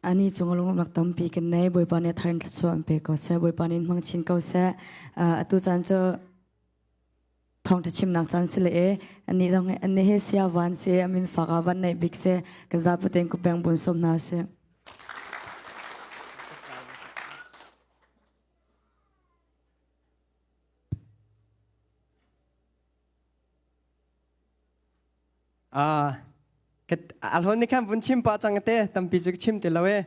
Ani cung lunglawmhnak tampi kan nei. Bawipa nih a thar in thluachuah an pe ko seh. Bawipa nih in hmang chin ko seh. Atu caan cu thawngṭha chimnak caan si le e ani zong ani he sia van si amin fak ah van neih bik si kan zapi tein kupeng bun som hna sih. Ah, alhon ni khan vun chim pa chang te tampi chu chim te lo e.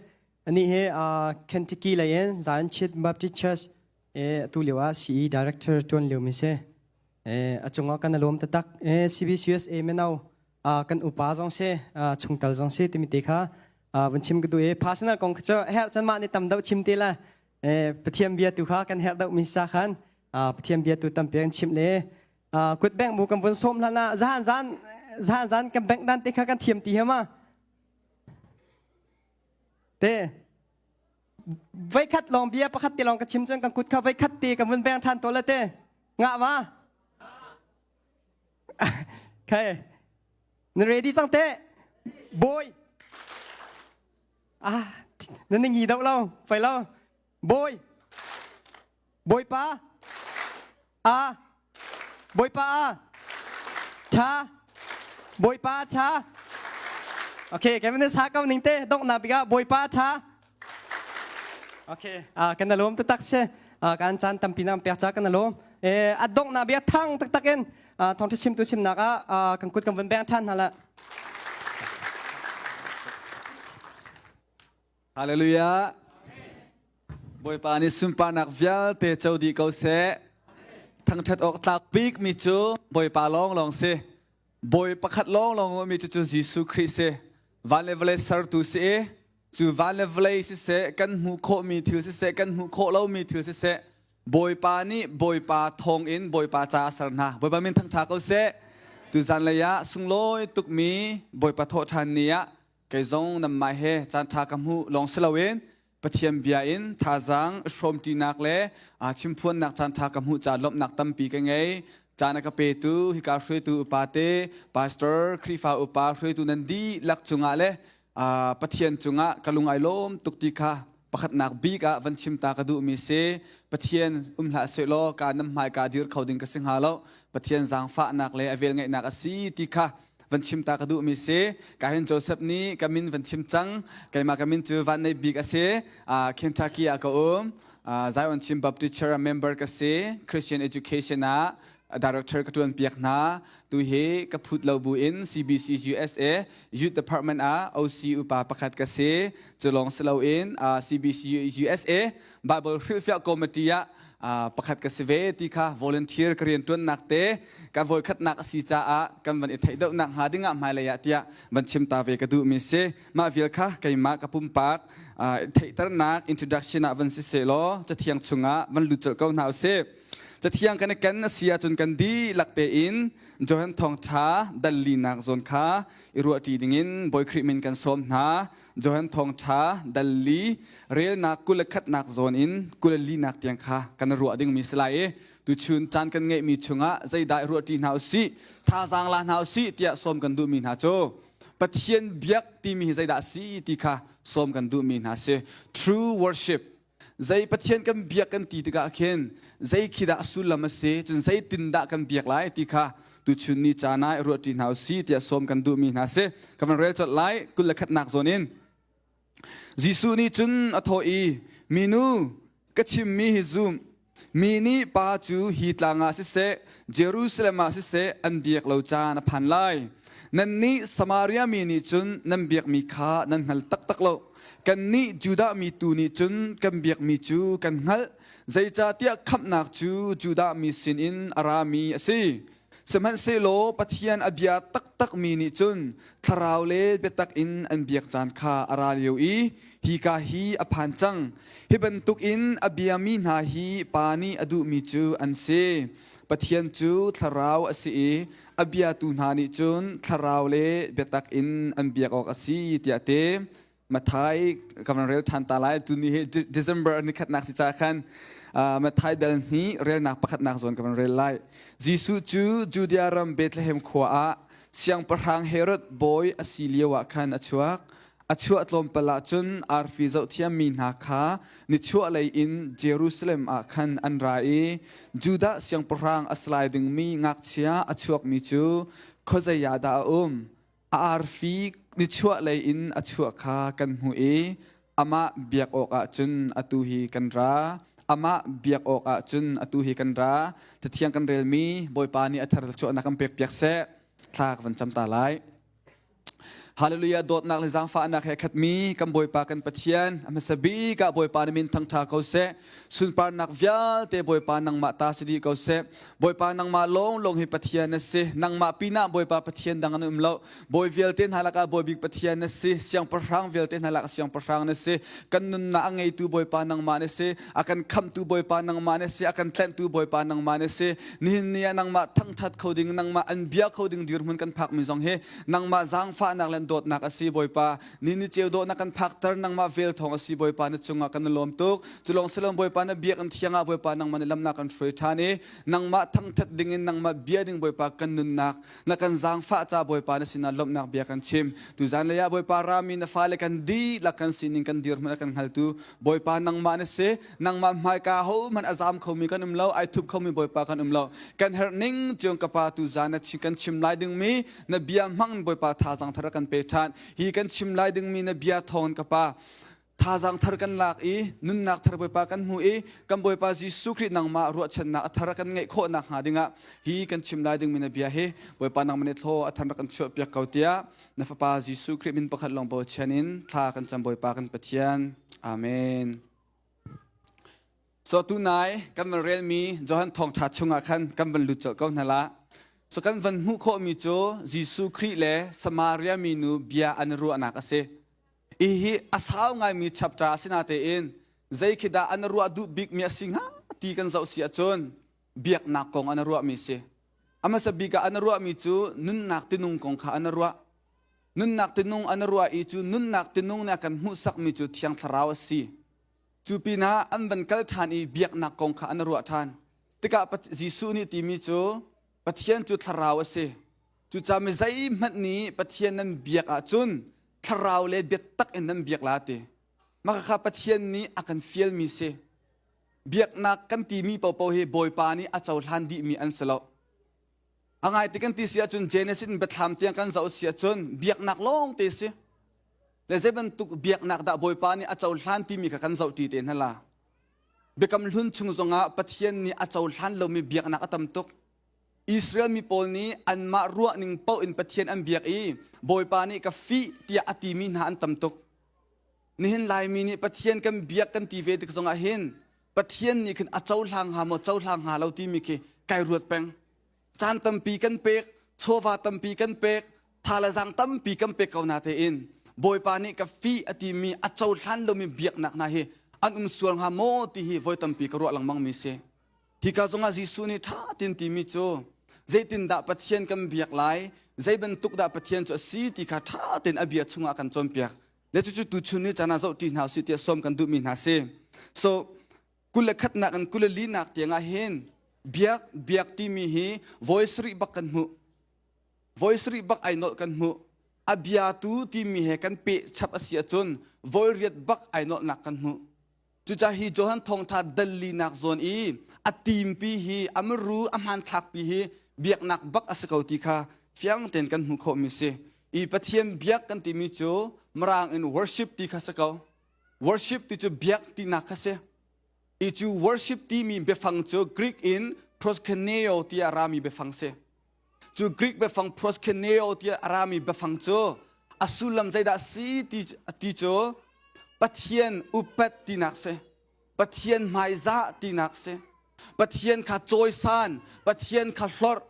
Ani he Kentucky lei in Zion Chit Baptist Church e tu lio ah CE director tuan lio mi se. E a chungah kan alom tatak e CBCUSA menau kan upa zong se chungtal zong se timi te kha vun chim ka du e personal kong kha chu her chan ma ni tam deuh chim te la e Pathian bia tu kha kan her deuh mi sa khan Pathian bia tu tampi kan chim le kut bank bu kan vun sawm hlan ah zahan zan zahan zan kan bank dan te kha kan thiam ti hema te voi khat long bia pakhat te long ka chim cun kan kut kha voi khat te kan vun beng than to la te nga ma okay na ready sang te boy ah na ngi do lo fai lo boy Bawipa a Bawipa a cha Bawipa cha Okay, kan na sa ko ning te dong na biga Bawipa cha Okay, kan na lom tak se kan chan tampi nam pek cha kan na lom eh adong na bia thang tak tak in thong thi chim tu chim nak ah kan kut kan vun beng than hala Hallelujah. Bawipa nih sunparnak vialte co dih ko seh. Thangṭhat awk tlak bik mi cu Bawipa lawnglawng si. Bawi pakhat lawnglawng mi cu cu Jesuh Khrih si. Van le vawlei sertu si i cu van le vawlei siseh kan hmuh khawhmi thil siseh kan hmuh khawh lomi thil siseh Bawipa nih Bawipa thawngin Bawipa ca a ser hna. Bawipa min thangṭha ko seh. Tuzan lei ah sunglawi tukmi Bawipa thawhṭhan ni ah Kei zong nanmah he caanṭha ka hmuh lawng si loin Pathian bia in thazaang hrawmṭinak le chimphuannak caanṭha ka hmuh caah lawmhnak tampi ka ngei. Caan a ka petu hika hruaitu upa te, pastor, Khrihfa upa hruaitu nan dihlak cungah le Pathian cungah ka lung ai lawm tuk ti kha pakhatnak bik ah van chim ta ka duhmi si. Pathian um hlah sehlaw ka nan hmai ka dir kho ding ka si hnga lo. Pathian zaangfahnak le a velngeihnak a si ti kha van chim ta ka duhmi si ka hin Joseph nih ka min van chim cang keimah ka min cu van nei bik a si Kentucky ah ka um Zion Chin Baptist Church member ka si Christian Education ah director ka tuan piak hna tu hi ka phut lo bu in CBC USA Youth Department ah OC upa pakhat ka si cu lawng si loin CBC USA Bible hrilhfiah committee ah pakhat ka si ve ti kha volunteer ka rian ṭuannak te ka voikhatnak a si caah kan van i theih deuhnak hnga ding ah hmailei ah tiah van chim ta ve ka duhmi si mah vial kha keimah ka pumpak theihternak introduction ah van si seh law cathiang chungah van lut colh ko hna usih cathiang kan i ken a si ahcun kan dihlak tein Johan thawngṭha dal linak zawn kha i ruahṭi dingin Bawi Khrih min kan sawm hna Johan thawngṭha dal li relnak 21nak zawn in 24nak tiang kha kan ruah dingmi si lai i tuchun caan kan ngeihmi chungah zeidah i ruahṭi hna usih thazaang la hna usih tiah sawm kan duhmi hna cu Pathian biak timi hi zeidah a si ti kha sawm kan duhmi hna si true worship zei Pathian kan biak kan ti tikah khin zei khi dah sullam a si cun zeitindah kan biak lai ti kha tuchun ni caan ah i ruahṭi hna usih tiah sawm kan duhmi hna si ka van rel colh lai 21nak zawn in Jesuh nih cun a thawh i minu ka chimmi hi zum mi nih pa cu hi tlang ah siseh Jerusalem ah siseh an biak lo caan a phan lai nannih Samaria mi nih cun nan biakmi kha nan hngal taktak lo Kannih Judah mi tu nih cun kan biakmi cu kan hngalh, zeicahtiah khamhnak cu Judah mi sinin a rami a si. Sihmanhsehlaw Pathian a bia taktakmi nih cun thlarau le biatak in an biak caan kha a ra lio i hika hi a phan cang. Hi bantukin a biami hna hi Pa nih a duhmi cu an si. Pathian cu thlarau a si i a biatu hna nih cun thlarau le biatak in an biak awk a si tiah a ti. Mathai ka van rel ṭhan ta lai tuni hi December ni khatnak si ca khan Mathai dal hnih relnak pakhatnak zawn ka van rel lai. Jesuh cu Judea ram Bethlehem khua ah siangpahrang Herod bawi a si lio ah khan a chuak. A chuah tlawmpal ah cun arfi zohthiammi hna kha nichuahlei in Jerusalem ah khan an ra i Judah siangpahrang a si lai dingmi ngakchia a chuakmi cu khuazei ah dah a um? A arfi nichuahlei in a chuah kha kan hmuh i amah biak awkah cun atu hi kan ra. Amah biak awkah cun atu hi kan ra. Cathiang kan relmi Bawipa nih a thar chuahnak kan pekpiak seh. Thla ka van cam ta lai. Hallelujah dawtnak le zaangfahnak he khatmi kan Bawipa kan Pathian a hmasa bik ah Bawipa na min thangtha ko seh sunparnak vialte Bawipa nangmah ta si dih ko seh Bawipa nangmah lawnglawng hi Pathian na si nangmah pinah Bawipa Pathian dang an um lo Bawi vialte hna lakah Bawi bik Pathian na si siangpahrang vialte hna lakah siangpahrang na si kan nunnak a ngeitu Bawipa nangmah na si a kan khamhtu Bawipa nangmah na si a kan tlenhtu Bawipa nangmah na si nihin ni ah nangmah thangthat kho ding nangmah an bia kho ding dirhmun kan phakmi zong hi nangmah zaangfahnak le dawtnak a si Bawipa. Ni ni ceu dawhnak kan phakter nangmah vel thawng a si Bawipa na cungah kan i lawm tuk. Culawng silong Bawipa na biakinn thiang ah Bawipa nangmah nih lamnak kan hruai ṭhan i nangmah thangṭhat dingin nangmah bia ding Bawipa kan nunnak na kan zaangfah ca Bawipa na sinah lawmhnak bia kan chim. Tuzan lei ah Bawipa rami na fale kan dihlak kan sining kan dirhmun a kan hngaltu Bawipa nangmah na si. Nangmah hmaika hohmanh a zam khomi kan um lo, ai thup khomi Bawipa kan um lo. Kan herh ning cung ka pa tuzan na kan chim lai dingmi na bia hmang Bawipa thazaang thar kan pe ṭhan. Hi kan chim lai dingmi na bia thawng ka pa thazaang thar kan lak i nunnak thar Bawipa kan hmu i kan Bawipa Jesuh Khrih nangmah ruahchannak a thar kan ngeih khawh nakhnga dingah hi kan chim lai dingmi na bia hi Bawipa nangmah nih thlaw a than rak kan chuahpiak ko tiah na fapa Jesuh Khrih min pakhat lawng bochan in thla kan cam Bawipa kan Pathian. Amen. So tunai kan van relmi Johan thawngṭha chungah khan kan van lut colh ko hna la. So kan van hmuh khawhmi cu Jesuh Khrih le Samaria minu bia an i ruahnak a si. I hi a sau ngaimi chapter a si natein zei khi dah an ruah duh bikmi a si hnga ti kan zoh si ahcun biaknak kong an ruahmi si. A hmasa bik ah an ruahmi cu nunnak tinung kong kha an ruah. Nunnak tinung an ruah i cu nunnak tinung nih a kan hmuhsakmi cu Thiang Thlarau a si. Cu pinah an van kal ṭhan i biaknak kong kha an ruah ṭhan. Tikah Jesuh nih timi cu Pathian cu thlarau a si. Cucaah mi zeihmanh nih Pathian nan biak ahcun thlarau le biatak in nan biak la ti. Mah kha Pathian nih a kan fialmi si. Biaknak kan timi paohpaoh hi Bawipa nih a cohlan dihmi an si lo. A ngai ti kan ti si ahcun Genesis in Biathlam tiang kan zoh si ahcun biaknak lawng te si. Le zei bantuk biaknak dah Bawipa nih a cohlan timi kha kan zoh ti te hna la. Biakam hlun chung zongah Pathian nih a cohlan lomi biaknak a tam tuk. Israel mi pawl nih anmah ruahning paoh in Pathian an biak i Bawipa nih ka fih tiah a timi hna an tam tuk. Nihin Laimi nih Pathian kan biak kan ti ve tik zongah hin Pathian nih khin a cohlang hnga maw cohlang hnga lo timi khi kai ruat peng. Caan tampi kan pek, chawva tampi kan pek, tha le zaang tampi kan pek ko na tein Bawipa nih ka fih a timi a cohlan lomi biaknak hna hi an um sual hnga maw ti hi voi tampi ka ruah lengmang mi si. Hika zongah Jesuh nih ṭha tin timi cu zeitindah Pathian kan biak lai, zei bantuk dah Pathian cu a si ti kha ṭha tein a bia chungah a kan cawnpiak. Le cucu tuchun ni caan ah zohṭi hna usih tiah sawm kan duhmi hna si. So 21nak in 24nak tiangah hin biak biak timi hi voi sarih bak kan hmuh. Voi sarih bak ai nolh kan hmuh. A biatu timi he kan peh chap a si ahcun voi riat bak ai nolhnak kan hmuh. Cucaah hi Johan thawngtha dallinak zawn i a timpi hi a muru a hmanthlakpi hi biaknak bak a si ko ti kha fiang tein kan hmuh khawhmi si. I Pathian biak kan timi cu Mirang in worship ti kha si ko. Worship ti cu biak tinak kha si. I cu worship timi biafang cu Greek in proskuneo tiah rami biafang si. Cu Greek biafang proskuneo tiah a rami biafang cu a sullam zeidah si ti, ti cu Pathian upat tinak si. Pathian hmaizah tinak si. Pathian kha cawisan, Pathian kha hlorh,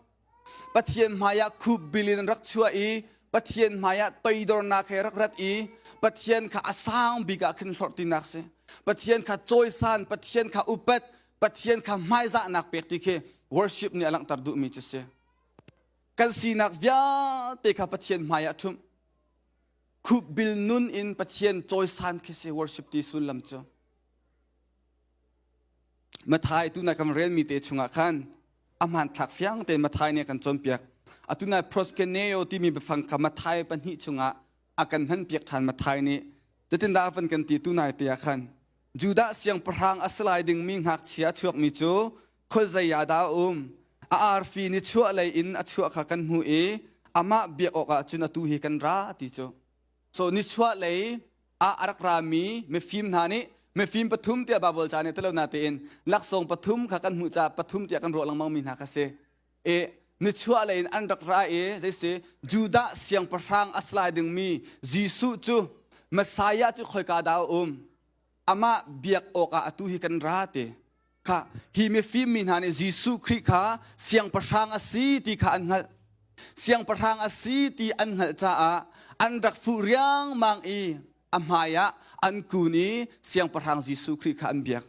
Pathian hmaiah khup bil in rak chuah i Pathian hmaiah toidornak he rak rat i Pathian kha a sang bik ah khin hlorh tinak si. Pathian kha cawisan, Pathian kha upat, Pathian kha hmaizahnak pek ti khi worship nih a langhter duhmi cu si. Kan sinak vialte kha Pathian hmai ah ṭhumh. Khupbil nun in Pathian cawisan khi si worship ti sullam cu. Mathai tu na kan relmi te chungah khan a hmanthlak fiang tein Mathai nih a kan cawnpiak. Atu na proskeneo timi biafang kha Mathai pahnih chungah a kan hman piak ṭhan Matthai nih zeitindah a van kan ti tu nai te ah khan Judah siangpahrang a si lai dingmi ngakchia a chuakmi cu khuazei ah dah a um a arfi ni chuah lei in a chuah kha kan hmuh i amah biak awkah cun atu hi kan ra ti cu so nichuah lei ah a rak rami mifim hna nih mifim pathum tiah Baibal ca nih tilo na tein laksawng pathum kha kan hmuh caah pathum tiah kan ruah lengmang mi hna kha si i nichuah lei in an rak ra i zeisi Judah siangpahrang a si lai dingmi Jesuh cu Messiah cu khoika dah a um amah biak awkah atu hi kan ra ti kha hi mifim mi hna nih Jesuh Khrih kha siangpahrang a si ti kha an hngalh siangpahrang a si ti an hngalh caah an rak fuh riangmang i a hmai ah an kun i siangpahrang Jesuh Khrih kha an biak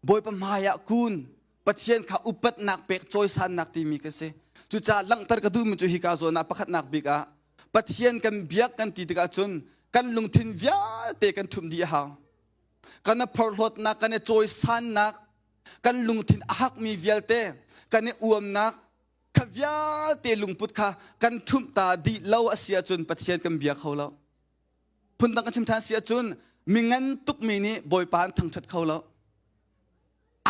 Bawipa hmai ah kun Pathian kha upatnak pek cawisannak timi ka si cucaah langhter ka duhmi cu hika zawn ah pakhatnak bik ah Pathian kan biak kan ti tikah cun kan lungthin vialte kan ṭhumh dih a hau kan i phorhlawtnak kan i cawisannak kan lungthin a hakmi vialte kan i uamnak kha vialte lungput kha kan ṭhumh ta dih lo a si ahcun Pathian kan bia kho lo phundang kan chim ṭhan si ahcun mi ngan tukmi nih Bawipa an thangṭhat kho lo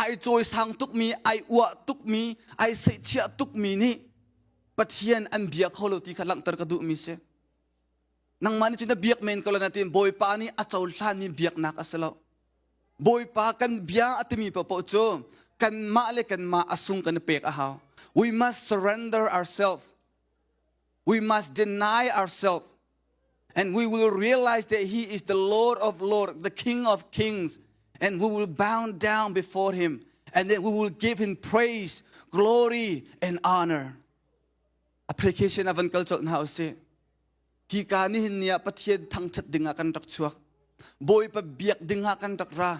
ai cawisang tukmi ai uah tukmi ai seihchiah tukmi nih Pathian an bia kho lo ti kha langhter ka duhmi si nangmah nih cun na biak men ko la na tiin Bawipa nih a cohlanmi biaknak a si lo Bawipa kan bia a timi paohpaoh cu kanmah le kanmah a sung kan i pek a hau we must surrender ourselves we must deny ourselves and we will realize that he is the Lord of Lords, the King of Kings, and we will bow down before him and then we will give him praise, glory, and honor. Application a van kal colh hna usih. Hi ka nihin ni ah Pathian thangṭhat dingah kan rak chuak. Bawipa biak dingah kan rak ra.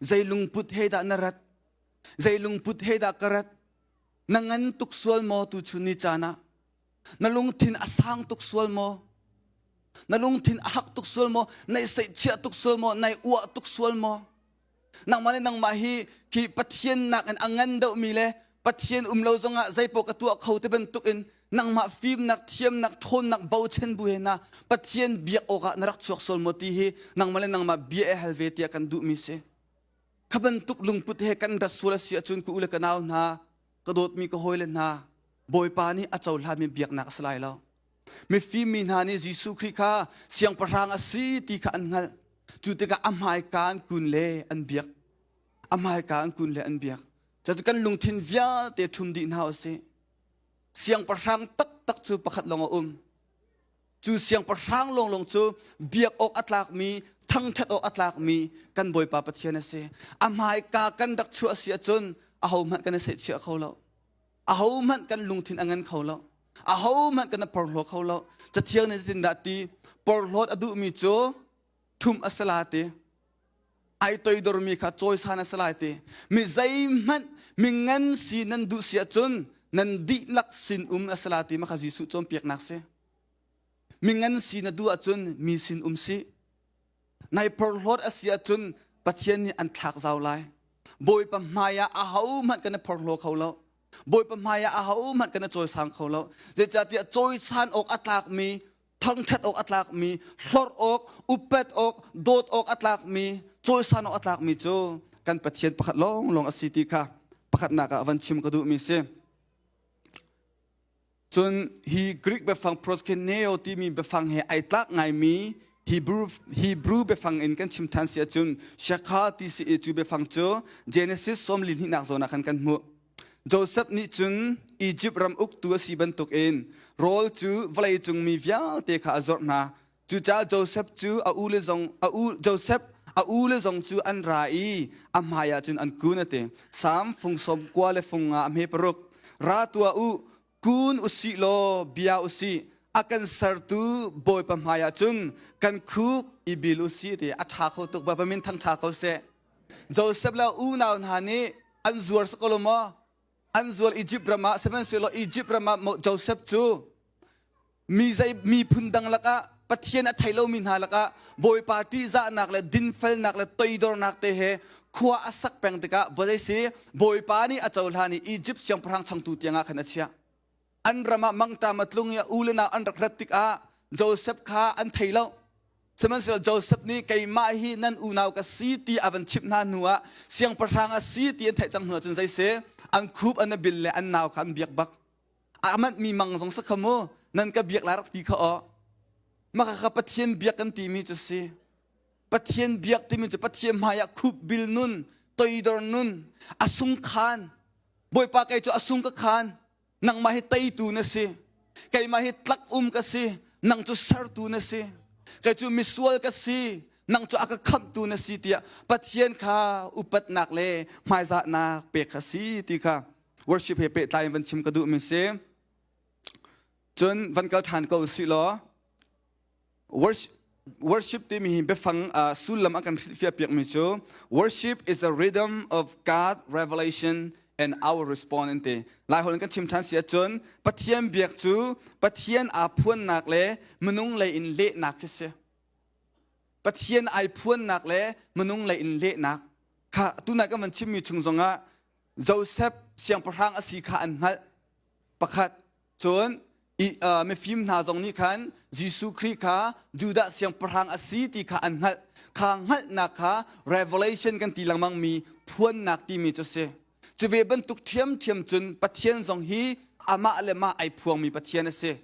Zei lungput he dah na rat? Zei lungput he dah ka rat? Na ngan tuk sual maw tu chun ni caan ah? Na lungthin a sang tuk sual maw? Na lungthin a hak tuk sual maw? Nai seihchiah tuk sual maw? Nai uah tuk sual maw? Nangmah le nangmah hi khi Pathian nakin a ngan deuhmi le Pathian um lo zongah zeipaoh ka tuah kho ti bantukin nangmah fimnak, thiamnak, ṭhawnnak bochan bu he na Pathian biak awkah na rak chuak sual maw ti hi nangmah le nangmah bia e hal ve tiah kan duhmi si. Kha bantuk lungput he kan rat sual a si ahcun ka u le ka nau hna, ka dawtmi ka hawile hna, Bawipa nih a cohlanmi biaknak a si lai lo. Mifim mi hna nih Jesuh Khrih kha siangpahrang a si ti kha an hngalh. Cu tikah a hmaika an kun le an biak. A hmaika an kun le an biak. Cucu kan lungthin vialte ṭhum dih hna u sih. Siangpahrang taktak cu pakhat lawng a um. Cu siangpahrang lawnglawng cu biak awk a tlakmi, thangṭhat awk a tlakmi kan Bawipa Pathian a si. A hmaika kan rak chuah a si ahcun ahohmanh kan i sehchiah kho lo. Ahohmanh kan lungthin a ngan kho lo. Ahohmanh kan i porhlaw kho lo. Cathiang nih zeitindah ti porhlawt a duhmi cu ṭhumh a si la ti. Ai toidormi kha cawisan a si lai ti. Mi zeihmanh mi ngan si nan duh si ahcun nan dihlak sin um a si la ti ma kha Jesuh cawnpiaknak si. Mi ngan si na duh ahcun mi sin um si. Nai porhlawt a si ahcun Pathian nih an thlak zau lai. Bawipa hmai ah ahohmanh kan i phorhlaw kho lo. Bawipa hmai ah ahohmanh kan i cawisang kho lo. Zeicahtiah cawisan awk a tlakmi, thangṭhat awk a tlakmi, hlorh awk, upat awk, dawt awk a tlakmi, cawisan awk a tlakmi cu kan Pathian pakhat lawnglawng a si ti kha pakhatnak ah van chim ka duhmi si. Cun hi Greek biafang proskuneo timi biafang he ai tlak ngaimi Hebrew, Hebrew biafang in kan chim ṭhan si ahcun shakha ti si i cu biafang cu Genesis sawmli hnihnak zawn ah khan kan hmuh. Joseph nih cun Egypt ram uktu a si bantukin rawl cu vawleicung mi vialte kha a zorh hna. Cucaah Joseph cu a ule zong a u Joseph a ule zong cu an ra i a hmaiah cun an kun a ti. Salm fung sawm kua le fung nga a hme paruk. Ra tuah u, kun u sih law bia u sih. A kan sertu Bawipa hmaiah cun kan khuk i bil u sih ti a ṭha kho tuk Bawipa min thang ṭha ko seh. Joseph le unau hna nih an zuar si ko lo maw? An zual Egypt ram ah sihmanhsehlaw Egypt ram ah Joseph cu mi zei miphun dang lakah Pathian a thei lomi hna lakah Bawipa ṭihzahnak le dinfelnak le toidornak te he khua a sak peng tikah vawlei si Bawipa nih a cohlan i Egypt siangpahrang changtu tiangah khan a chiah. An ram ah mangṭam a tlung i a u le nau an rak rat tikah Joseph kha an thei lo. Sihmanhsehlaw Joseph nih keimah hi nan unau ka si ti a van chimh hna hnu ah siangpahrang a si ti an theih cang hnu ah cun zei si an khup an bil le an nau kha an biak bak. A manhmi mang zong si kha mu nan ka biak lai rak ti kha aw. Maka kha Pathian biak kan timi cu si. Pathian biak timi cu Pathian hmaiah khup bil nun, toidor nun, a sung khan. Bawipa kei cu a sung ka khan. Nangmah hi teitu na si. Keimah hi tlak um ka si. Nang cu sertu na si. Kei cu misual ka si. Nang cu a ka khamhtu na si tiah Pathian kha upatnak le hmaizahnak pek kha si ti kha worship he pehtlai in van chim ka duhmi si. Cun van kal ṭhan ko usih law Worship timi hi biafang sullam a kan hrilhfiah piakmi cu worship is a rhythm of God revelation and our response an ti. Laiholh in kan chim ṭhan si ahcun Pathian biak cu Pathian aa phuannak le minung lei in lehnak khi si. Pathian ai phuannak le minung lei in lehnak. Kha tunai kan van chimmi chung zongah Joseph siangpahrang a si kha an hngalh. Pakhat Cun mifim hna zong nih khan Jesuh Khrih kha Judah siangpahrang a si ti kha an hngalh. Kha hngalhnak kha revelation kan ti lengmangmi phuannak timi cu a si. Cu ve bantuk ṭhiamṭhiam cun Pathian zong hi amah le mah ai phuangmi Pathian a si.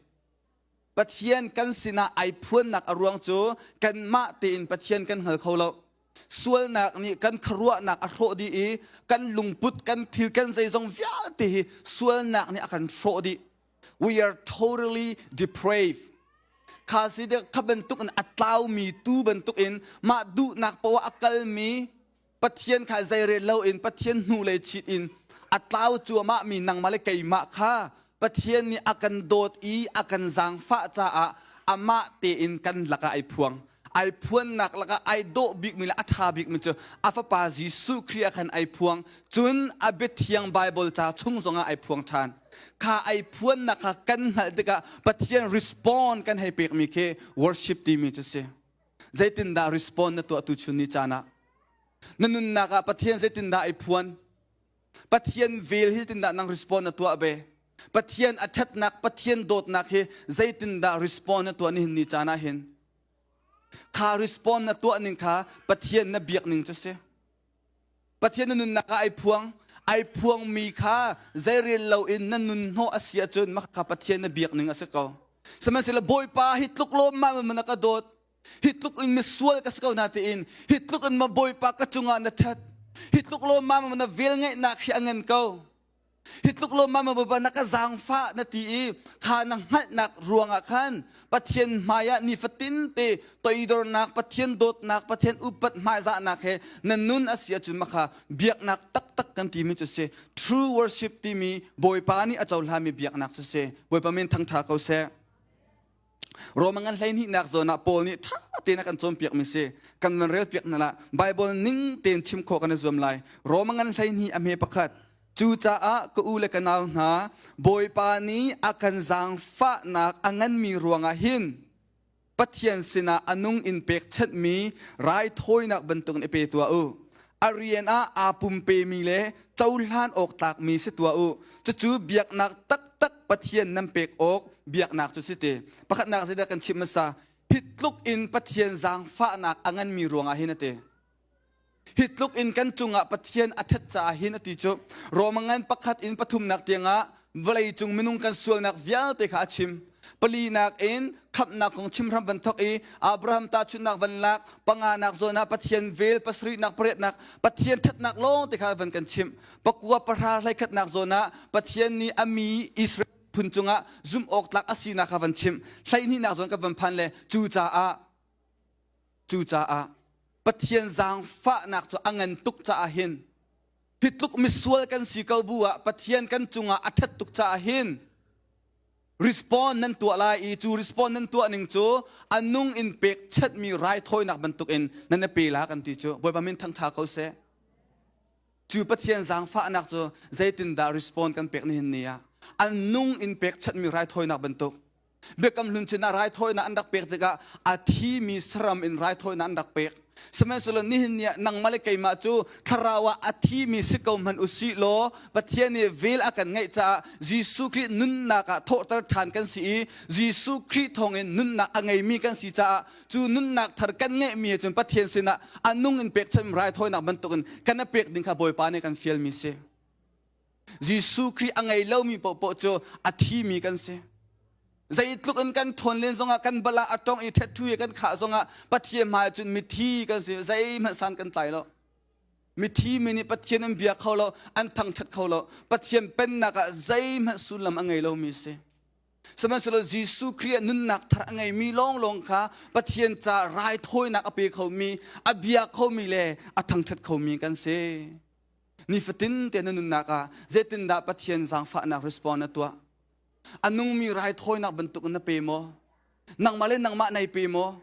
Pathian kan sinah ai phuannak a ruang cu kanmah tein Pathian kan hngal kho lo. Sualnak nih kan khuaruahnak a hrawh dih i kan lungput, kan thil, kan zeizong vialte hi sualnak nih a kan hrawh dih. We are totally depraved. Kha si dek kha bantuk in a tlaumi tu bantuk in mah duhnak poah a kalmi Pathian kha zeirel loin Pathian hnulei chit in a tlau cuahmah mi nangmah le keimah kha Pathian nih a kan dawt i a kan zaangfah caah amah tein kan lakah ai phuang. Ai phuannak lakah ai dawh bikmi le a ṭha bikmi cu a fapa Jesuh Khrih ah khan ai phuang. Cun a biathiang Baibal ca chung zongah ai phuang ṭhan. Kha ai phuannak kha kan hngalh tikah Pathian respond kan hei pekmi khi worship timi cu si. Zeitindah respond na tuah tuchun ni caan ah? Na nunnak ah Pathian zeitindah ai phuan? Pathian vel hi zeitindah nang respond na tuah ve? Pathian a ṭhatnak, Pathian dawtnak hi zeitindah respond na tuah nihin ni caan ah hin? Kha respond na tuah ning kha Pathian na biak ning cu si. Pathian na nunnak ah ai phuang, ai phuangmi kha zeirel loin na nun hnawh a si ahcun mah kha Pathian na biak ning a si ko. Sihmanhsehlaw Bawipa hi tluk lawmmam in na ka dawt, hi tluk in misual ka si ko na tiin hi tluk in ma Bawipa ka cungah na ṭhat, hi tluk lawmmam na velngeihnak hi a ngan ko. Hi tluk lawmmam Bawipa na ka zaangfah na ti i kha na hngalhnak ruangah khan Pathian hmaiah nifatin te toidornak, Pathian dawtnak, Pathian upat hmaizahnak he na nun a si ahcun makha biaknak taktak kan timi cu si. True worship timi Bawipa nih a cohlanmi biaknak cu si. Bawipa min thangṭha ko seh. Roma ngan 12nak zawn ah Paul nih ṭha tein a kan cawnpiakmi si. Kan van relpiak hna lah. Bible ning tein chim khawh kan i zuam lai. Roma ngan 12 a hme pakhat. Cucaah ka u le ka nau hna, Bawipa nih a kan zaangfahnak a nganmi ruangah hin Pathian sinah a nung in pekchanhmi raithawinak bantukin i pe tuah u. A rian ah aa pumpemi le cohlan awk tlakmi si tuah u. Cucu biaknak taktak Pathian nan pek awk biaknak cu si ti. Pakhatnak zeidah kan chimh hmasa? Hi tluk in Pathian zaangfahnak a nganmi ruangah hin a ti. Hi tluk in kan cungah Pathian a ṭhat caah hin a ti cu Roma ngan pakhat in pathumnak tiangah vawleicung minung kan sualnak vialte kha a chim. Palinak in khamhnak kong chim hram van thawk i Abraham tahchunhnak van lak, panganak zawn ah Pathian vel, pasarihnak, pariatnak, Pathian ṭhatnak lawng te kha van kan chimh. Pakua pahra hleikhatnak zawn ah Pathian nih a mi Israel phun cungah zumh awk tlak a sinak kha van chimh. Hleihnihnak zawn kan van phan le cucaah Cucaah Pathian zaangfahnak cu a ngan tuk caah hin hi tluk misual kan si ko bu ah Pathian kan cungah a ṭhat tuk caah hin respond nan tuah lai i cu respond nan tuah ning cu a nung in pekchanhmi raithawinak bantukin nan i pe la kan ti cu Bawipa min thangṭha ko seh. Cu Pathian zaangfahnak cu zeitindah respond kan pek nihin ni ah a nung in pekchanhmi raithawinak bantuk Biakam Hlun sinah raithawinak an rak pek tikah a thimi saram in raithawinak an rak pek. Sihmanhsehlaw nihin ni ah nangmah le keimah cu thlarau ah a thimi si ko hmanh u sih law Pathian nih vel a kan ngeih caah Jesuh Khrih nunnak ah thawhter ṭhan kan si i Jesuh Khrih thawngin nunnak a ngeimi kan si caah cu nunnak thar kan ngeihmi he cun Pathian sinah a nung in pekchanh raithawinak bantukin kan a pek ding kha Bawipa nih kan fialmi si. Jesuh Khrih a ngei lomi paohpaoh cu a thimi kan si. Zeitluk in kan ṭhawn len zongah kan bala a tong i ṭhetṭhu i kan khah zongah Pathian hmai cun mithi kan si. Zeihmanh san kan tlai lo. Mithi mi nih Pathian an bia kho lo, an thangṭhat kho lo. Pathian pennak ah zeihmanh sullam a ngei lomi si. Sihmanhsehlaw Jesuh Khrih ah nunnak thar a ngeimi lawnglawng kha Pathian ca raithawinak a pe khomi, a bia khomi le a thangṭhat khomi kan si. Nifatin te na nunnak ah zeitindah Pathian zaangfahnak respond na tuah? A nungmi raithawinak bantuk in na pe maw? Nangmah le nangmah nai pe maw?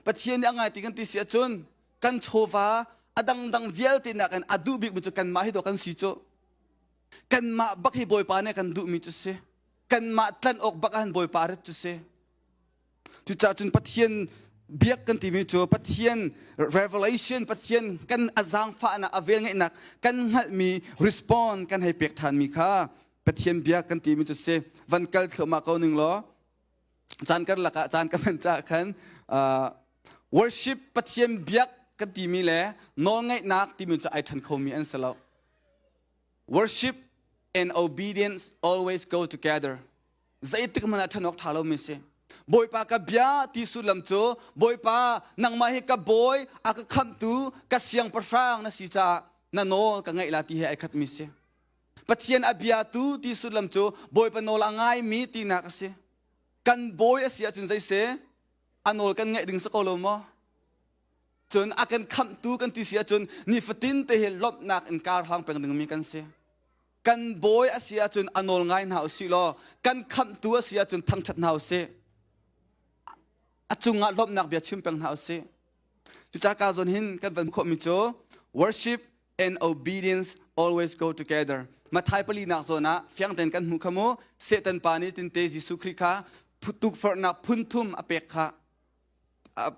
Pathian nih a ngai ti kan ti si ahcun kan chawva a dangdang vialte nakin a duh bikmi cu kanmah hi dawh kan si cu. Kanmah bak hi Bawipa nih kan duhmi cu si. Kanmah tlanh awk bak ah Bawipa rat cu si. Cucaah cun Pathian biak kan timi cu Pathian revelation, Pathian kan a zaangfahnak, a velngeihnak kan hngalhmi respond kan hei pek ṭhanmi kha Pathian biak kan timi cu si. Van kal thluahmah ko ning law caan karlak ah caan ka hman caah khan worship Pathian biak kan timi le nawlngaihnak timi cu ai ṭhen khomi an si lo. Worship and obedience always go together. Zeitik hmanh ah ṭhen awk ṭha lomi si. Bawipa ka bia ti sullam cu Bawipa nangmah hi ka bawi a ka khamhtu ka siangpahrang na si caah na nawl ka ngaih la ti he ai khatmi si. Pathian a biatu ti sullam cu Bawipa nawl a ngaimi tinak a si. Kan bawi a si ahcun zei si? A nawl kan ngaih ding si ko lo maw? Cun a kan khamhtu kan ti si ahcun nifatin te hi lawmhnak in kar hlang peng dingmi kan si. Kan bawi a si ahcun a nawl ngai hna usih law kan khamhtu a si ahcun thangṭhat hna usih. A cungah lawmhnak bia chim peng hna usih. Cucaah ka zawn hin kan van khawhmi cu worship and obedience always go together. Mathai palinak zawn ah fiang tein kan hmuh kha mu Satan pa nih tinte Jesuh Khrih kha tukforhnak phunthum a pek kha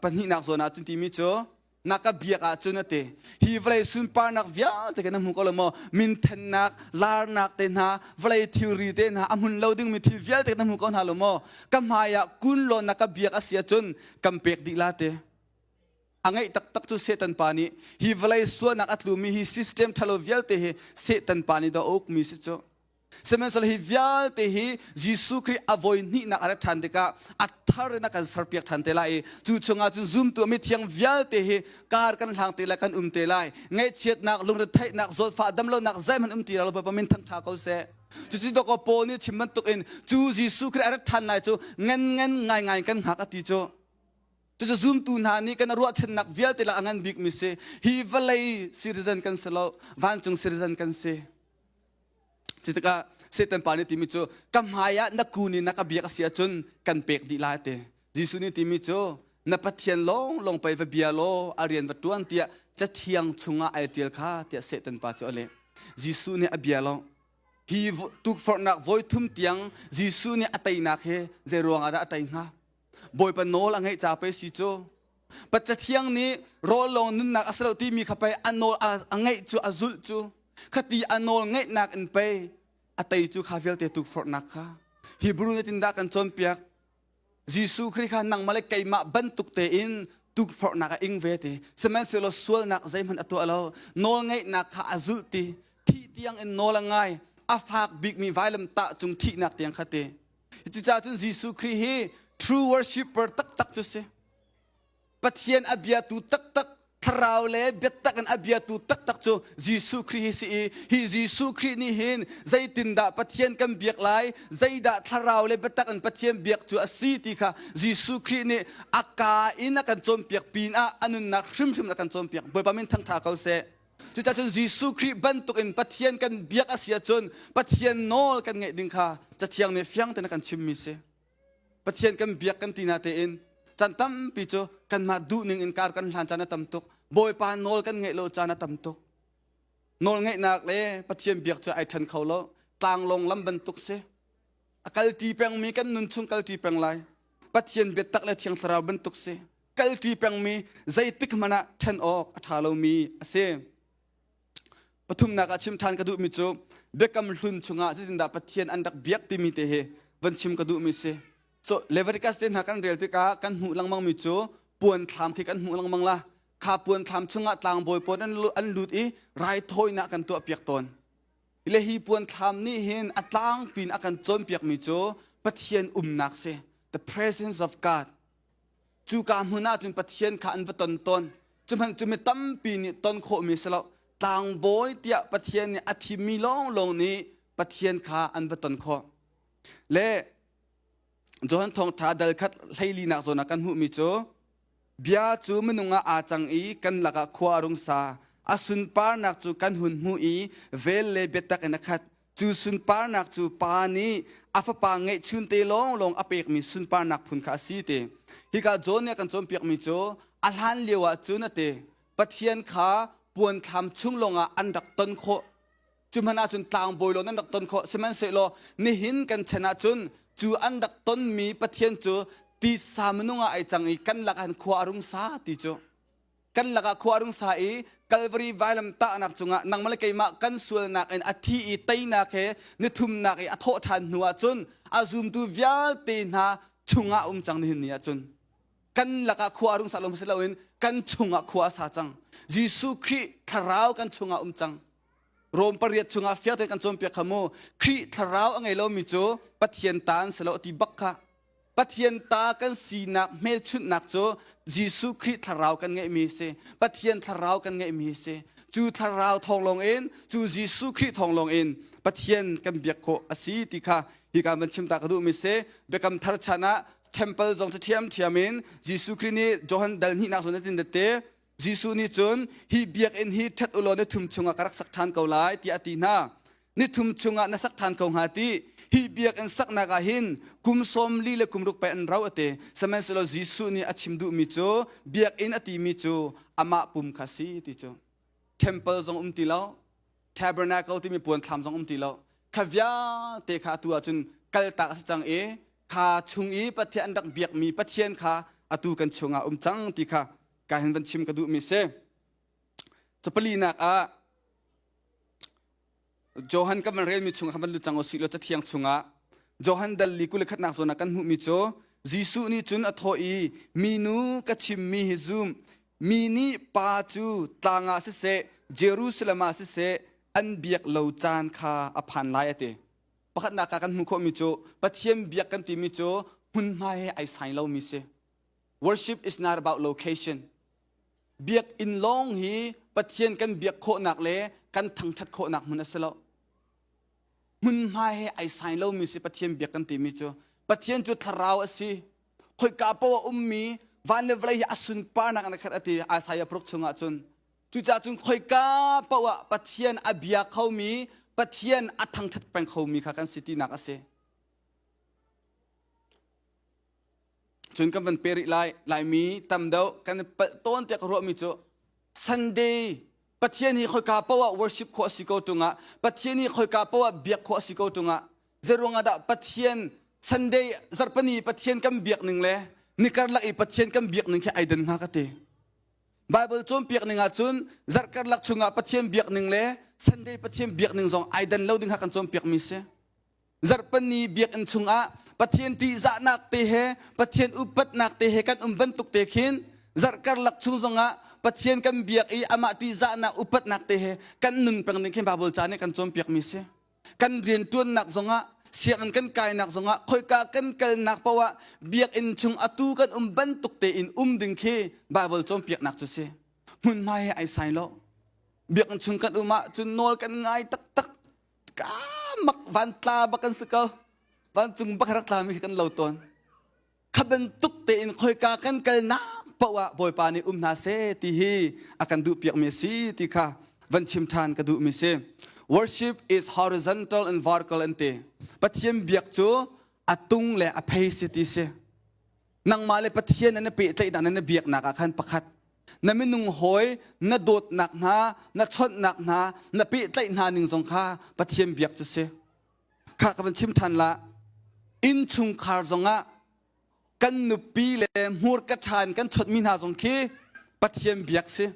pahnihnak zawn ah cun timi cu na ka biak ahcun a ti hi vawlei sunparnak vialte kan hmu ko lo maw minthennak larnak te hna vawlei thilri te hna a hmun lo dingmi thil vialte kan hmu ko hna lo maw ka hmai ah kun law na ka biak a si ahcun kan pek dih la te a ngeih taktak cu Satan pa nih hi vawlei sualnak a tlumi hi system ṭhalo vialte hi Satan pa nih dah a ukmi si cu Sihmanhsehlaw hi vialte hi Jesuh Khrih a voi hnihnak a rat ṭhan tikah a thar in a kan serpiak ṭhan te lai i cu chungah cun zumtu a mithiang vialte hi kar kan hlang te lai kan um te lai ngaihchiatnak lungretheihnak zawtfah damlonak zeihmanh um ti lo Bawipa min thangṭha ko seh cucu dawkaw Paul nih chim bantukin cu Jesuh Khrih a rat ṭhan lai cu ngan ngan ngaingai kan hngak a ti cu Cucu zumtu hna nih kan ruahchannak vialte la a ngan bikmi si. Hi vawlei citizen kan si lo, vancung citizen kan si. Cutikah Satan pa nih timi cu ka hmai ah na kun in na ka biak a si ahcun kan pek dih lai ti. Jesuh nih timi cu na Pathian lawng lawng pei va bia law a rian va ṭuan tiah cathiang chungah ai ṭial kha tiah Satan pa cu a leh. Jesuh nih a bia lo. Hi tukforhnak voi thum tiang Jesuh nih a teinak hi zei ruangah dah a tei hnga? Bawipa nawl a ngeih ca pei si cu. Pathian nih rawl lawng nunnak a si lo timi kha pei a nawl a ngeih cu a zulh cu. Khati a nawl ngeihnak in pei a tei cu kha vialte tukforhnak kha. Hebrew nih tindah kan cawnpiak. Jesuh Khrih kha nangmah le keimah bantuk tein tukforhnak a ing ve ti. Sihmanhsehlaw sualnak zeihmanh a tuah lo. Nawl ngeihnak kha a zulh ti. Thih tiang in nawl a ngai. A fak bikmi vailamtah cung thihnak tiang kha ti. Cucaah cun Jesuh Khrih hi true worshipper taktak cu si. Pathian a biatu taktak, thlarau le biatak in a biatu taktak cu Jesuh Khrih hi si i hi Jesuh Khrih nih hin zeitindah Pathian kan biak lai, zeidah thlarau le biatak in Pathian biak cu a si ti kha Jesuh Khrih nih a kaa in a kan cawnpiak pin ah a nunnak hrimhrim a kan cawnpiak. Bawipa min thangṭha ko seh. Cucaah cun Jesuh Khrih bantukin Pathian kan biak a si ahcun Pathian nawl kan ngeih ding kha Cathiang nih fiang tein a kan chimmi si. Pathian kan biak kan ti na tein caan tampi cu kanmah duhning in kar kan hlan caan a tam tuk. Bawipa nawl kan ngeih lo caan a tam tuk. Nawl ngeihnak le Pathian biak cu ai ṭhen kho lo. Tlanglawng lam bantuk si. A kalṭi pengmi kan nun chung kalṭi peng lai. Pathian biatak le Thiang Thlarau bantuk si. kalṭi pengmi zeitik hmanh ah ṭhen awk a ṭha lomi a si. Pathumnak ah chim ṭhan ka duhmi cu Biakam Hlun chungah zeitindah Pathian an rak biak timi te hi van chim ka duhmi si. So Leviticus te hna kan rel tikah kan hmuh lengmangmi cu puan thlam khi kan hmuh lengmang la. Kha puan thlam chungah tlangbawi pawl an lut i raithawinak kan tuahpiak tawn. Le hi puan thlam nih hin a tlangpi in a kan cawnpiakmi cu Pathian umnak si. The presence of God. Cuka hmun ah cun Pathian kha an va ton tawn. Cu hmanh cu mi tampi nih ton khawhmi si lo. Tlangbawi tiah Pathian nih a thimmi lawnglawng nih Pathian kha an va ton khawh. Le Johan Thawngṭha dal khat hleilinak zawn ah kan hmuhmi cu bia cu minung ah aa cang i kan lakah khua a rung sa. A sunparnak cu kan hun hmuh i vel le biatak in a khat. Cu sunparnak cu Pa nih a Fapa ngeihchunte lawnglawng a pekmi sunparnak phun kha a si ti. Hika John nih a kan cawnpiakmi cu a hlan lio ah cun a ti Pathian kha puanthlam chung lawngah an rak ton khawh. Cu hmanh ahcun tlangbawi lawng an rak ton khawh. Sihmanhsehlaw nihin kan chan ahcun cu an rak tonmi Pathian cu titsa minung ah ai cang i kan lakah hin khua a rung sa ti cu. Kan lakah khua a rung sa i Calvary vailam tahnak cungah nangmah le keimah kan sualnak in a thi i teinak he nithumnak i a thawh ṭhan hnu ahcun a zumtu vialte hna chungah um cang nihin ni ahcun kan lakah khua a rung sa lo si loin kan chungah khua a sa cang. Jesuh Khrih thlarau kan chungah um cang. Rom pariat chungah fiang tein kan cawnpiak kha mu. Khrih thlarau a ngei lomi cu Pathian ta an si lo a ti bak kha. Pathian ta kan sinak hmelchunhnak cu Jesuh Khrih thlarau kan ngeihmi si. Pathian thlarau kan ngeihmi si. Cu thlarau thawng lawng in, cu Jesuh Khrih thawng lawng in Pathian kan biak khawh a si ti kha hika van chim ta ka duhmi si. Biakam thar chan ah temple zong cu ṭhiamṭhiam in Jesuh Khrih nih Johan dal hnihnak zawn a tin te Jesuh nih cun hi biakinn hi ṭhet u law ni thum chungah ka rak sak ṭhan ko lai tiah a ti hna. Ni thum chungah na sak ṭhan ko hnga ti. Hi biakinn saknak ah hin kum sawm li le kum ruk pei an rau a ti. Sihmanhsehlaw Jesuh nih a chim duhmi cu biakinn a timi cu amah pum kha si ti cu. Temple zong um ti lo, tabernacle timi puanthlam zong um ti lo. Kha vialte kha atu ahcun kaltak a si cang i kha chung i Pathian an rak biakmi Pathian kha atu kan chungah um cang ti kha ka hin van chim ka duhmi si. Capalinak ah Johan kan van relmi chung ah van lut cang usih law cathiang chungah Johan dal li kul le khatnak zawn ah kan hmuhmi cu Jesuh nih cun a thawh i minu ka chimmi hi zum mi nih pa cu tlang ah siseh Jerusalem ah siseh an biak lo caan kha a phan lai a ti. Pakhatnak ah kan hmuh khawhmi cu Pathian biak kan timi cu hmunhma he ai sai lomi si. Worship is not about location. Biakinn lawng hi Pathian kan biak khawhnak le kan thangṭhat khawhnak hmun a si lo. Hmunhma he ai sai lomi si Pathian biak kan timi cu. Pathian cu thlarau a si. Khoika paoh a ummi van le vawlei hi a sunparnak in a khat a ti Isaiah paruk chungah cun. Cucaah cun khoika paoh ah Pathian a bia khomi, Pathian a thangṭhat peng khomi kha kan si tinak a si. Cun kan van pe rih lai Laimi tam deuh kan i palh tawn tiah ka ruahmi cu Sunday Pathian hi khoika paoh ah worship khawh a si ko ṭung ah Pathian hi khoika paoh ah biak khawh a si ko ṭung ah zeiruang ah dah Pathian Sunday zarhpini Pathian kan biak ning le nikarlak i Pathian kan biak ning khi ai dan hnga ka ti. Bible cawnpiak ning ahcun zarh karlak chungah Pathian biak ning le Sunday Pathian biak ning zong ai dan lo ding kha kan cawnpiak mi si. Zarhpini biakinn chungah Pathian ṭihzahnak te he Pathian upatnak te he kan um bantuk te khin zarh karlak chung zongah Pathian kan biak i amah ṭihzahnak upatnak te he kan nun peng ding khin Bible ca nih kan cawnpiakmi si. Kan rianṭuannak zongah sianginn kan kainak zongah khoika kan kalnak paoh ah biakinn chung atu kan um bantuk tein um ding khi Bible cawnpiaknak cu si. Hmunhma he ai sai lo. Biakinn chung kan um ah cun nawl kan ngai taktak ka mak van tla bak kan si ko vancung bak rak tlami kan lo tawn kha bantuk tein khoika kan kalnak paoh ah bawipa nih um hna seh ti hi a kan duh piakmi a si ti kha van chim ṭhan ka duhmi si worship is horizontal and vertical an ti pathian biak cu a tung le a phei si ti si nangmah le pathian an i pehtlaihnak nan i biaknak ah khan pakhat na minung hawi na dawtnak hna na chawnhnak hna na pehtlaih hna ning zong kha Pathian biak cu si kha ka van chim than la innchungkhar zongah Kan nupi le hmurka ṭha in kan chawtmi hna zong khi Pathian biak si.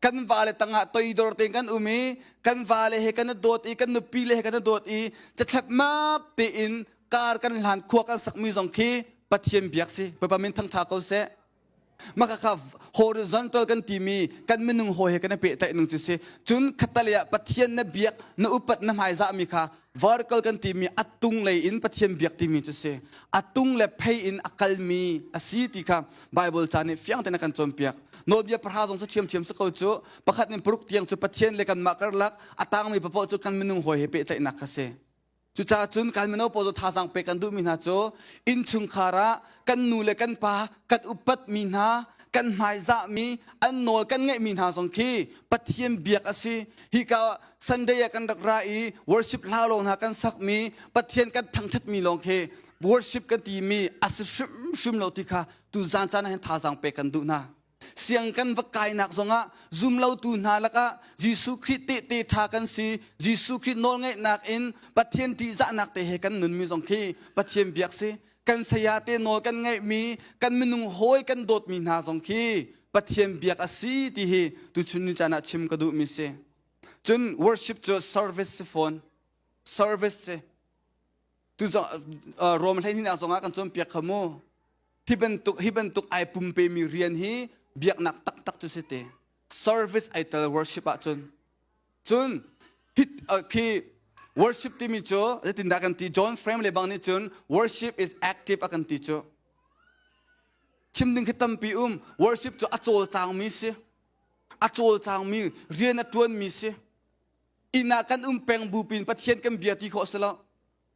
Kan vale tangah toidor tein kan um i kan vale he kan i dawt i kan nupi le he kan i dawt i cathlep map tein kar kan hlan khua kan sakmi zong khi Pathian biak si. Bawipa min thangṭha ko seh. Maka kha horizontal kan timi kan minung hawi he kan i pehtlaih ning cu si. Cun khatalei ah Pathian na biak, na upat, na hmaizahmi kha vertical kan timi a tung lei in Pathian biak timi cu si. A tung le phei in a kalmi a si ti kha Bible ca nih fiang tein a kan cawnpiak. Nawlbia pahra zong cu ṭhiamṭhiam si ko cu. Pakhat in paruk tiang cu Pathian le kanmah karlak a tangmi paoh cu kan minung hawi he pehtlaihnak kha si. Cucaah cun kan mino pawl cu thazaang pek kan duhmi hna cu innchungkhar ah kan nu le kan pa kan upatmi hna kan hmaizahmi an nawl kan ngeihmi hna zong khi Pathian biak a si. Hika Sunday ah kan rak ra i worship hla lawng hna kan sakmi Pathian kan thangṭhatmi lawng khi worship kan timi a si hrimhrim lo ti kha tuzaan caan ah hin thazaang pek kan duh hna. Siang kan va kainak zongah zumlotu hna lakah Jesuh Khrih tehte ṭha kan si. Jesuh Khrih nawlngaihnak in Pathian ṭihzahnak te he kan nunmi zong khi Pathian biak si. Kan saya te nawl kan ngaihmi, kan minung hawi kan dawtmi hna zong khi Pathian biak a si ti hi tuchun ni caan ah chim ka duhmi si. Cun worship cu service si fawn. Service si. Tu zong Rom 12 zongah kan cawnpiak kha mu. Hi bantuk hi bantuk ai pumpemi rian hi biaknak taktak cu si te. Service ai tel worship ahcun. Cun hit khi worship timi cu zeitindah kan ti John Frame le bang nih cun worship is active a kan ti cu. Chim ding khi tampi um. Worship cu a cawlcangmi si. A cawlcangmi rian a ṭuanmi si. Inn ah kan um peng bu pin Pathian kan bia ti khawh si lo.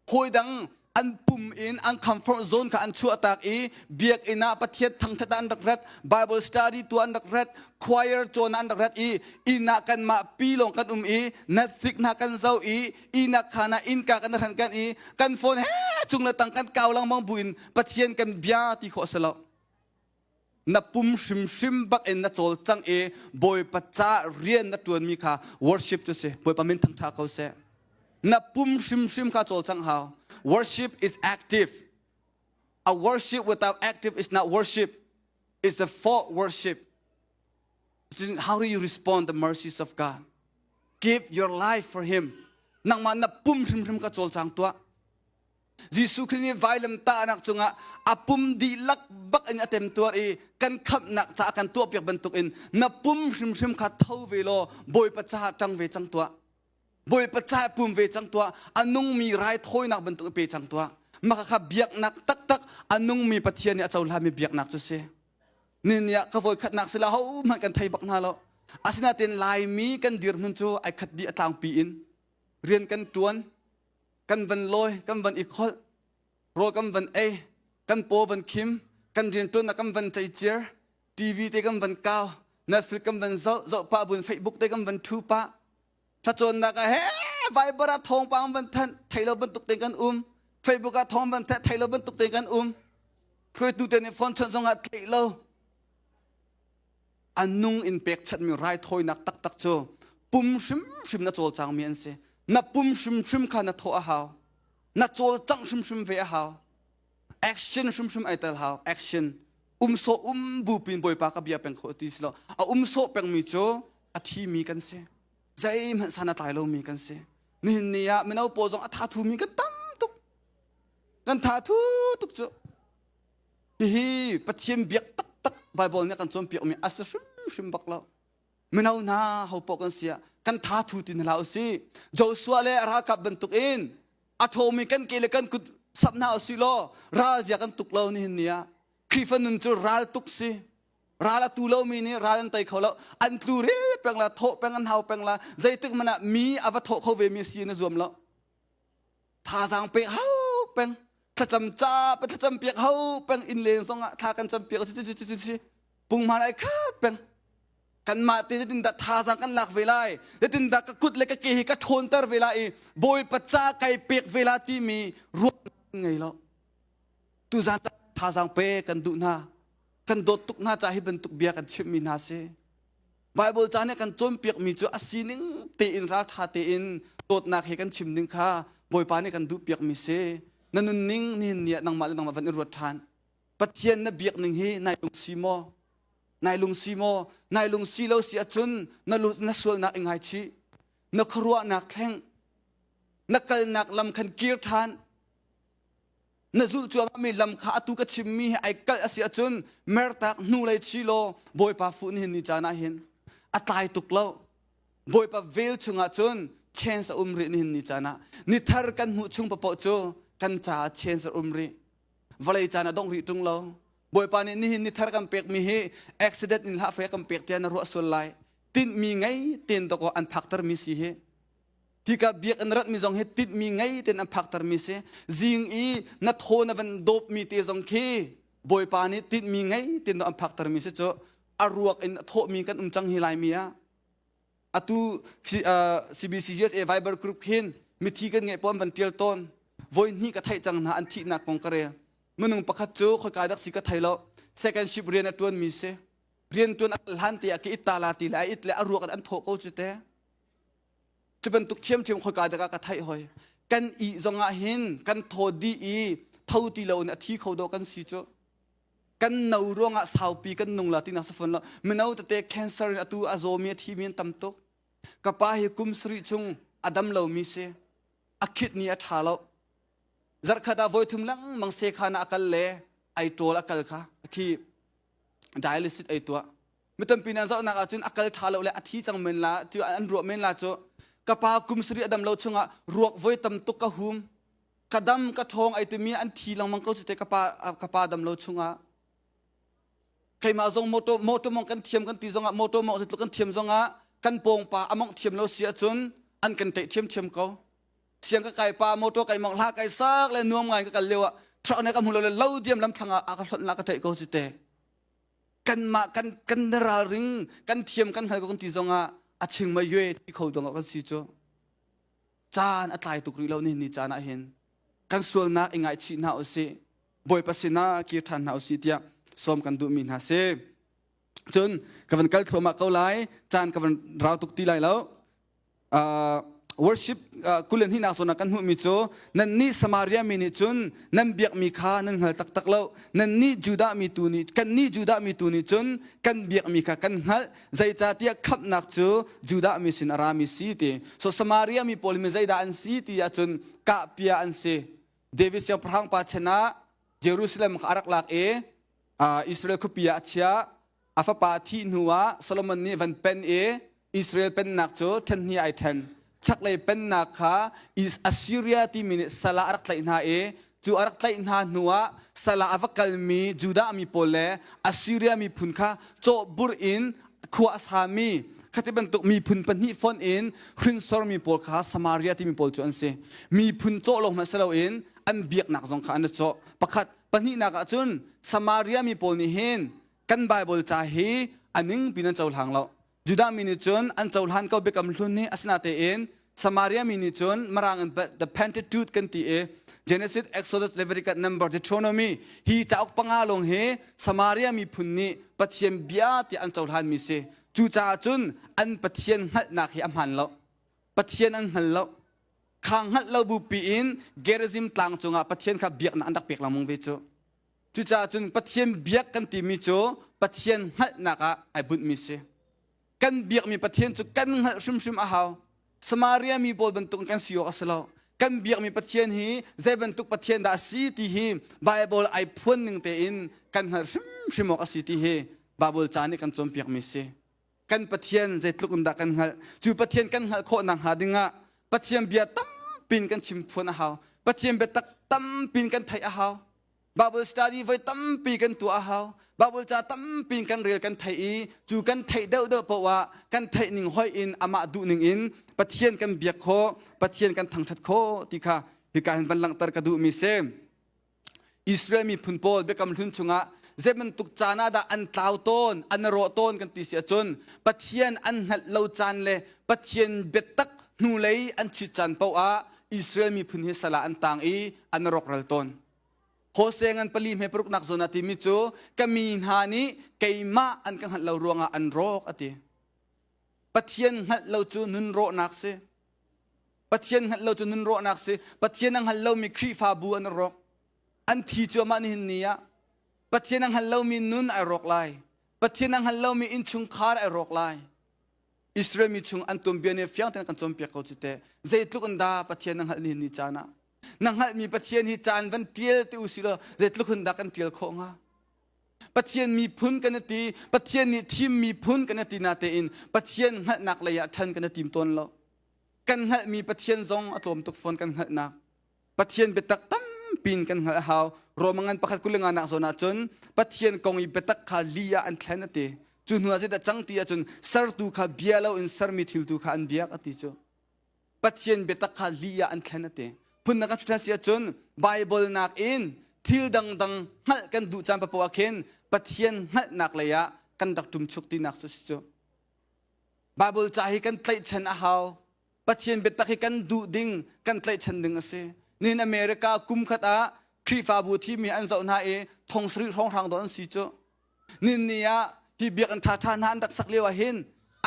Hawi dang an pum in an comfort zone kha an chuahtak i biakinn ah Pathian thangthat ah an rak rat, Bible study tu an rak rat, choir cawn an rak rat i inn ah kanmah pi lawng kan um i Netflix hna kan zoh i ihnak khaan ah innka kan hran kan i kan phone he cung le tang kan kau lengmang buin Pathian kan bia ti khawh si lo. Na pum hrimhrim bak in na cawlcang i Bawipa ca rian na ṭuanmi kha worship cu si. Bawipa min thangṭha ko seh. Na pum hrimhrim kha cawlcang hau. Worship is active. A worship without active is not worship. It's a false worship. How do you respond the mercies of God? Give your life for Him. Nangmah na pum hrimhrim ka cawlcang tuah. Jesuh Khrih nih vailamtahnak cungah a pum dihlak bak in a temtuar i kan khamhnak caah kan tuahpiak bantukin na pum hrimhrim kha tho ve law Bawipa caah ṭang ve cang tuah. Bawipa caah pum ve cang tuah. A nungmi raithawinak bantuk i pe cang tuah. Maka kha biaknak taktak a nungmi Pathian nih a cohlanmi biaknak cu si. Ni ah ka voikhatnak sila hohmanh kan thei bak hna lo. Asinain Laimi kan dirhmun cu ai khat dih a tlangpi in rian kan ṭuan kan van lawi kan van i kholh rawl kan van ei kan paw van khim kan rianṭuannak kan van ceiciar TV te kan van kau Netflix kan van zoh zoh pah bun Facebook te kan van ṭhu pah thlacawnnak ah he Viber ah thawngpang van thanh thei lo bantuk te kan um Facebook ah thawng van thanh thei lo bantuk te kan um hruaitu te nih phone chawnh zong ah tleih lo a nung in pekchanhmi raithawinak taktak cu pum hrimhrim na cawlcangmi an si. Na pum hrimhrim kha na thawh a hau. Na cawlcangh hrimhrim ve a hau. Action hrimhrim ai tel hau. Action. Um sawh um bu pin Bawipa ka bia peng kho ti si lo. A um sawh pengmi cu a thimi kan si. Zeihmanh san a tlai lomi kan si. Nihin ni ah mino pawl zong a tha thumi kan tam tuk. Kan tha thu tuk cu. Hihi Pathian biak taktak Bible nih a kan cawnpiakmi a si hrimhrim bak lo. Mino hna hopaoh kan si ah kan tha thu ti hna hlah usih. Joshua le a ralkap bantukin a ṭhawmi kan ke le kan kut sap hna usih law ral zia kan tuk lo nihin ni ah. Khrihfa nun cu ral tuk si. Ral a tu lomi nih ral an tei kho lo. An tlu ril peng la, thawh peng an hau peng la. Zeitik hmanh ah mi a va thawh kho ve mi si na zuam lo. Thazaang pek hau peng. Thlacam ca pa thlacam piak hau peng inn len zong ah thla kan cam piak ci ci ci ci punghman ai khat peng kanmah te zeitin dah thazaang kan lak ve lai zeitin dah ka kut le ka ke hi ka ṭhawnter ve lai i bawipa ca kai pek ve la timi ruahnak ngei lo tuzaan thazaang pe kan duh hna kan dawt tuk hna ca hi bantuk bia kan chimhmi hna si Bible ca nih kan cawnpiakmi cu a sining tein ralṭha tein dawtnak he kan chim ding kha Bawipa nih kan duhpiakmi si. Na nunning nihin ni ah nangmah le nangmah van i ruat ṭhan. Pathian na biak ning hi nai lungsi maw? Nai lungsi maw? Nai lungsi lo si ahcun na, na sualnak i ngaichih. Na khuaruahnak thleng. Na kalnak lam khan kir ṭhan. Na zulh cuahmahmi lam kha atu ka chimmi hi ai kalh a si ahcun mertak hnulei chi law Bawipa fuh nihin ni caan ah hin a tlai tuk lo. Bawipa vel chungah cun chance a um rih nihin ni caan ah. Ni thar kan hmuh chung paoh cu kan caah chance a um rih. Vawlei caan a dongh rih ṭung lo. Bawipa nih nihin ni thar kan pekmi hi accident in hlah fai kan pek tiah na ruah sual lai. Tinhmi ngei tein dawkaw an phaktermi si hi. Hika biakinn ratmi zong hi tinhmi ngei tein an phaktermi si. Zing i na thaw na van dawpmi te zong khi Bawipa nih tinhmi ngei tein an phaktermi si cu a ruak in a thawhmi kan um cang hi Laimi ah. Atu CBCUSA Viber group khin mithi kan ngeih pawn van tial tawn. Voi hnih ka theih cang hna an thihnak kong ka rel. Minung pakhat cu khoika dak si ka thei lo. Second ship rian a tuanmi si. Rian tuan a hlan te ah ka it ta la ti le a it le a ruak an thawh ko cu te. Cu bantuk ṭhiamṭhiam khoika dak ah ka theih hoi. Kan ih zong ah hin kan thaw dih i tho ti lo in a thi kho dawh kan si cu. Kan no ruangah saupi kan nung la tinak si fawn lo. Mino tete cancer in atu a zawmi a thimi an tam tuk. Ka pa hi kum sarih chung a dam lomi si. A kidney a ṭha lo. Zarhkhat ah voithum lengmang sekhan ah a kal le ai ṭawl a kal kha khi dialysis ei tuah. Mi tampi nih an zohnak ahcun a kal ṭha lo le a thi cang men la cu an ruah men la cu ka pa kum sarih a dam lo chungah ruak voi tam tuk ka hum ka dam ka ṭhawng ai timi an thi lengmang ko cu te ka pa ka pa dam lo chungah keimah zong motor motor mong kan thiam kan ti zongah motor mong zeitluk kan thiam zongah kan pawng pa a mongh thiam lo si ahcun an kan teh thiamthiam ko siang ka kai pa motor kai mong hla kai sak le nuam ngai ka kal lio ah truck ne ka hmu lo le lo diam lam thlang ah a ka hlonh la ka teh ko cu te kanmah kan kan ralring kan thiam kan hngal ko kan ti zongah a ching ma yue ti kho dong kan si cu caan a tlai tuk rih lo ni ni caan ah hin kan sualnak i ngaichih hna usih Bawipa sinah kir ṭhan hna usih tiah sawm kan duhmi hna si cun ka van kal thluahmah ko lai caan ka van rau tuk ti lai lo worship kulen hinak zawn ah kan hmuhmi cu nannih Samaria mi nih cun nan biakmi kha nan hngal taktak lo nannih Judah mi tu nih kannih Judah mi tu nih cun kan biakmi kha kan hngalh zeicahtiah khamhnak cu Judah mi sin a rami si ti so Samaria mi pawl mi zeidah an si ti ahcun kahpia an si David siangpahrang pa chan ah Jerusalem kha a rak lak i Israel khuapi ah a chiah A fapa thih hnuah Solomon nih van pen i Israel pennak cu ṭhen hnih ai ṭhen. Chaklei pennak kha Assyria timi nih sal ah a rak tlaih hna i cu a rak tlaih hna hnuah sal ah a va kalmi Judah mi pawl le Assyria miphun kha cawhburh in khua a sami khati bantuk miphun pahnih fonh in hrinsormi pawl kha Samaria timi pawl cu an si. Miphun cawh lawng hmanh si loin an biaknak zong kha an i cawh. Pakhat Pahnihnak ah cun Samaria mi pawl nih hin kan Baibal ca hi a ning pin an cohlang lo. Judah mi nih cun an cohlan ko biakam hlun hi asinatein Samaria mi nih cun Mirang in the Pentateuch kan ti i Genesis, Exodus, Leviticus, Number, Deuteronomy hi cauk panga lawng hi Samaria miphun nih Pathian bia tiah an cohlanmi si. Cucaah cun an Pathian hngalhnak hi a hmaan lo. Pathian an hngal lo. Kha hngalh lo bupi in Gerizim tlang cungah Pathian kha biaknak an rak pek lengmang ve cu. Cucaah cun Pathian biak kan timi cu Pathian hngalhnak ah ai bunhmi si. Kan biakmi Pathian cu kan hngalh hrimhrim a hau. Samaria mi pawl bantuk kan si awk a si lo. Kan biakmi Pathian hi zei bantuk Pathian dah a si ti hi Baibal ai phuan ning tein kan hngalh hrimhrim awk a si ti hi Baibal ca nih kan cawnpiakmi si. Kan Pathian zeitluk in dah kan hngalh? Cu Pathian kan hngalh khawh nakhnga dingah Pathian bia tampin kan chim phuan a hau. Pathian biatak tampin kan theih a hau. Bible study voi tampi kan tuah a hau. Bible ca tampi kan rel kan theih i cu kan theih deuhdeuh paoh ah kan theih ning hoih in amah duh ning in Pathian kan biak khawh, Pathian kan thangṭhat khawh ti kha hika hin van langhter ka duhmi si. Israel miphun pawl Biakam Hlun chungah zei bantuk caan ah dah an tlau tawn, an rawh tawn kan ti si ahcun Pathian an hngalh lo caan le Pathian biatak hnulei an chit caan paoh ah Israel miphun hi sal ah an tang i an rawkral tawn. Hosea ngan pali hme paruknak zawn ah timi cu ka mi hna nih keimah an ka hngalh lo ruangah an rawk a ti. Pathian hngalh lo cu nun rawhnak si. Pathian hngalh lo cu nun rawhnak si. Pathian a hngal lomi Khrihfabu an rawk. An thi cuahmah nihin ni ah. Pathian a hngal lomi nun ai rawk lai. Pathian a hngal lomi innchungkhar ai rawk lai. Israel mi chung an tuanbia nih fiang tein kan cawnpiak ko cu teh. Zeitluk in dah Pathian na hngalh nihin ni caan ah. Na hngalhmi Pathian hi caan van tial ti u sih law zeitluk in dah kan tial khawh hnga? Pathian miphun kan ti, Pathian nih thim miphun kan ti natein Pathian hngalhnak lei ah ṭhan kan i tim tawn lo. Kan hngalhmi Pathian zong a tlawm tuk fawn kan hngalhnak. Pathian biatak tampi in kan hngalh a hau. Roma ngan pakhat 25 nak zawn ah cun Pathian kong i biatak kha li ah an thlen a ti. Cu hnu ah zeidah cang ti ahcun sertu kha bia lo in sermi thil tu kha an biak a ti cu. Pathian biatak kha li ah an thlen a ti. Phun na kan thlen si ahcun Bible nakin thil dangdang hngalh kan duh caan papoh ah khin Pathian hngalhnak lei ah kan rak ṭumchuk tinak cu si cu. Bible ca hi kan tlaihchan a hau. Pathian biatak hi kan duh ding, kan tlaihchan ding a si. Nihin America kum khat ah Khrihfabu thimi an zoh hna i thong sarih hrawnghrang dawh an si cu. Ninni ah hi biakinn ṭhaṭha hna an rak sak lio ah hin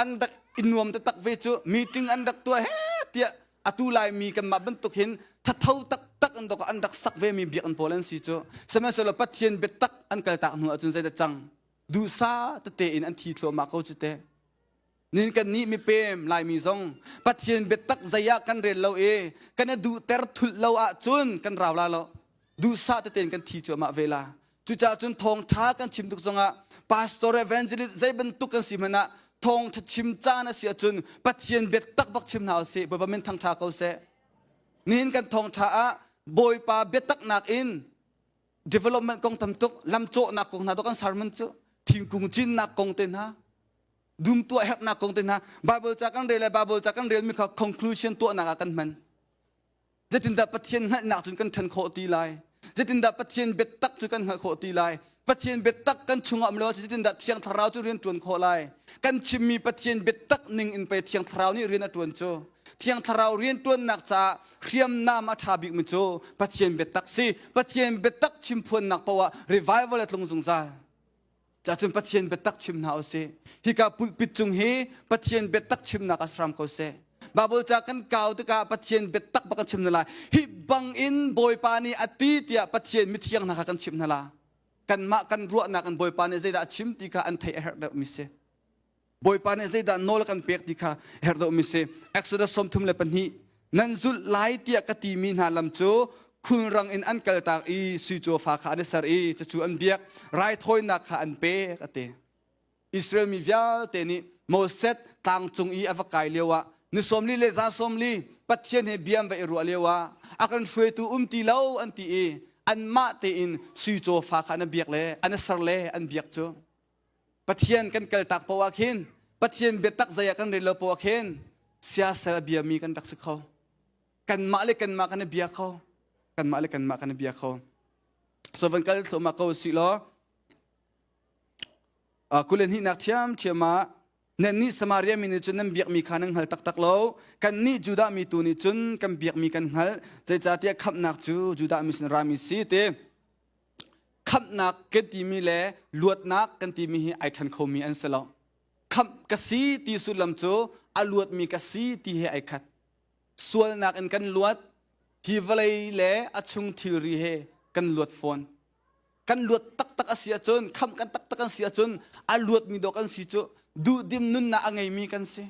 an rak i nuam taktak ve cu meeting an rak tuah he tiah atu Laimi kanmah bantuk hin thatho taktak in dawk an rak sak vemi biakinn pawl an si cu. Sihmanhsehlaw Pathian biatak an kaltak hnu ahcun zeidah cang? Duhsah tete in an thi thluahmah ko cu teh. Nin kan nih mipem Laimi zong Pathian biatak zei ah kan rel lo i kan i duhter thulh lo ahcun kan rau la lo. Duhsah tetein kan thi cuahmah ve la. Cucaah cun thawngṭha kan chim tuk zongah pastor evangelist zei bantuk kan si hmanh ah thawngṭha chim caan a si ahcun Pathian biatak bak chim hna usih. Bawipa min thangṭha ko seh. Nihin kan thawngṭha ah Bawipa biataknak in development kong tam tuk lamcawhnak kong hna to kan sermon cu thingkung cinnak kong te hna dum tuah herhnak kong te hna Bible ca kan rel le Bible ca kan relmi kha conclusion tuahnak ah kan hman. Zeitindah Pathian hngalhnak cun kan ṭhan khawh ti lai? Zeitindah Pathian biatak cu kan hngalh khawh ti lai? Pathian biatak kan chungah um lo ahcun zeitindah Thiang Thlarau cu rian ṭuan khawh lai? Kan chimmi Pathian biatak ning in pei Thiang Thlarau nih rian a ṭuan cu. Thiang Thlarau rian ṭuannak caah hriamnam a ṭha bikmi cu Pathian biatak si. Pathian biatak chimphuannak paoh ah revival a tlung zungzal. Cacun Pathian biatak chim hna usih. Hika pulpit cung hi Pathian biatak chimnak ah hram ko seh. Bible ca kan kau tikah Pathian biatak bak kan chim hna lai. Hi bang in Bawipa nih a ti tiah Pathian mithiang hna kha kan chimh hna la. Kanmah kan ruahnak in Bawipa nih zeidah a chim ti kha an theih a herh deuhmi si. Bawipa nih zeidah nawl a kan pek ti kha herh deuhmi si. Exodus 32 nan zulh lai tiah ka timi hna lam cu khulrang in an kaltak i sui cawfa kha an i ser i cucu an biak raithawinak kha an pek a ti. Israel mi vialte nih Moses tlang cung i a va kai lio ah ni 40 le za 40 Pathian he bia an va i ruah lio ah a kan hruaitu um ti lo an ti i anmah tein sui cawfa kha an biak le an ser le an biak cu Pathian kan kaltak poah khin Pathian biatak zei ah kan rel lo poah khin siasal a biami kan rak si kho. Kanmah le kanmah kan i bia kho. Kanmah le kanmah kan i bia kho. So van kal thluahmah ko usih law 22nak ṭhiamṭhiam ah nannih Samaria mi nih cun nan biakmi kha nan hngal taktak lo. Kannih Judah mi tu nih cun kan biakmi kan hngalh. Zeicahtiah khamhnak cu Judah mi sin rami si ti. Khamhnak kan timi le luatnak kan timi hi ai ṭhen khomi an si lo. Khamh ka si ti sullam cu a luatmi ka si ti he ai khat. Sualnak in kan luat, hi vawlei le a chung thilri he kan luat fawn. Kan luat taktak a si ahcun, khamh kan taktak kan si ahcun a luatmi dawh kan si cu duhdim nunnak a ngeimi kan si.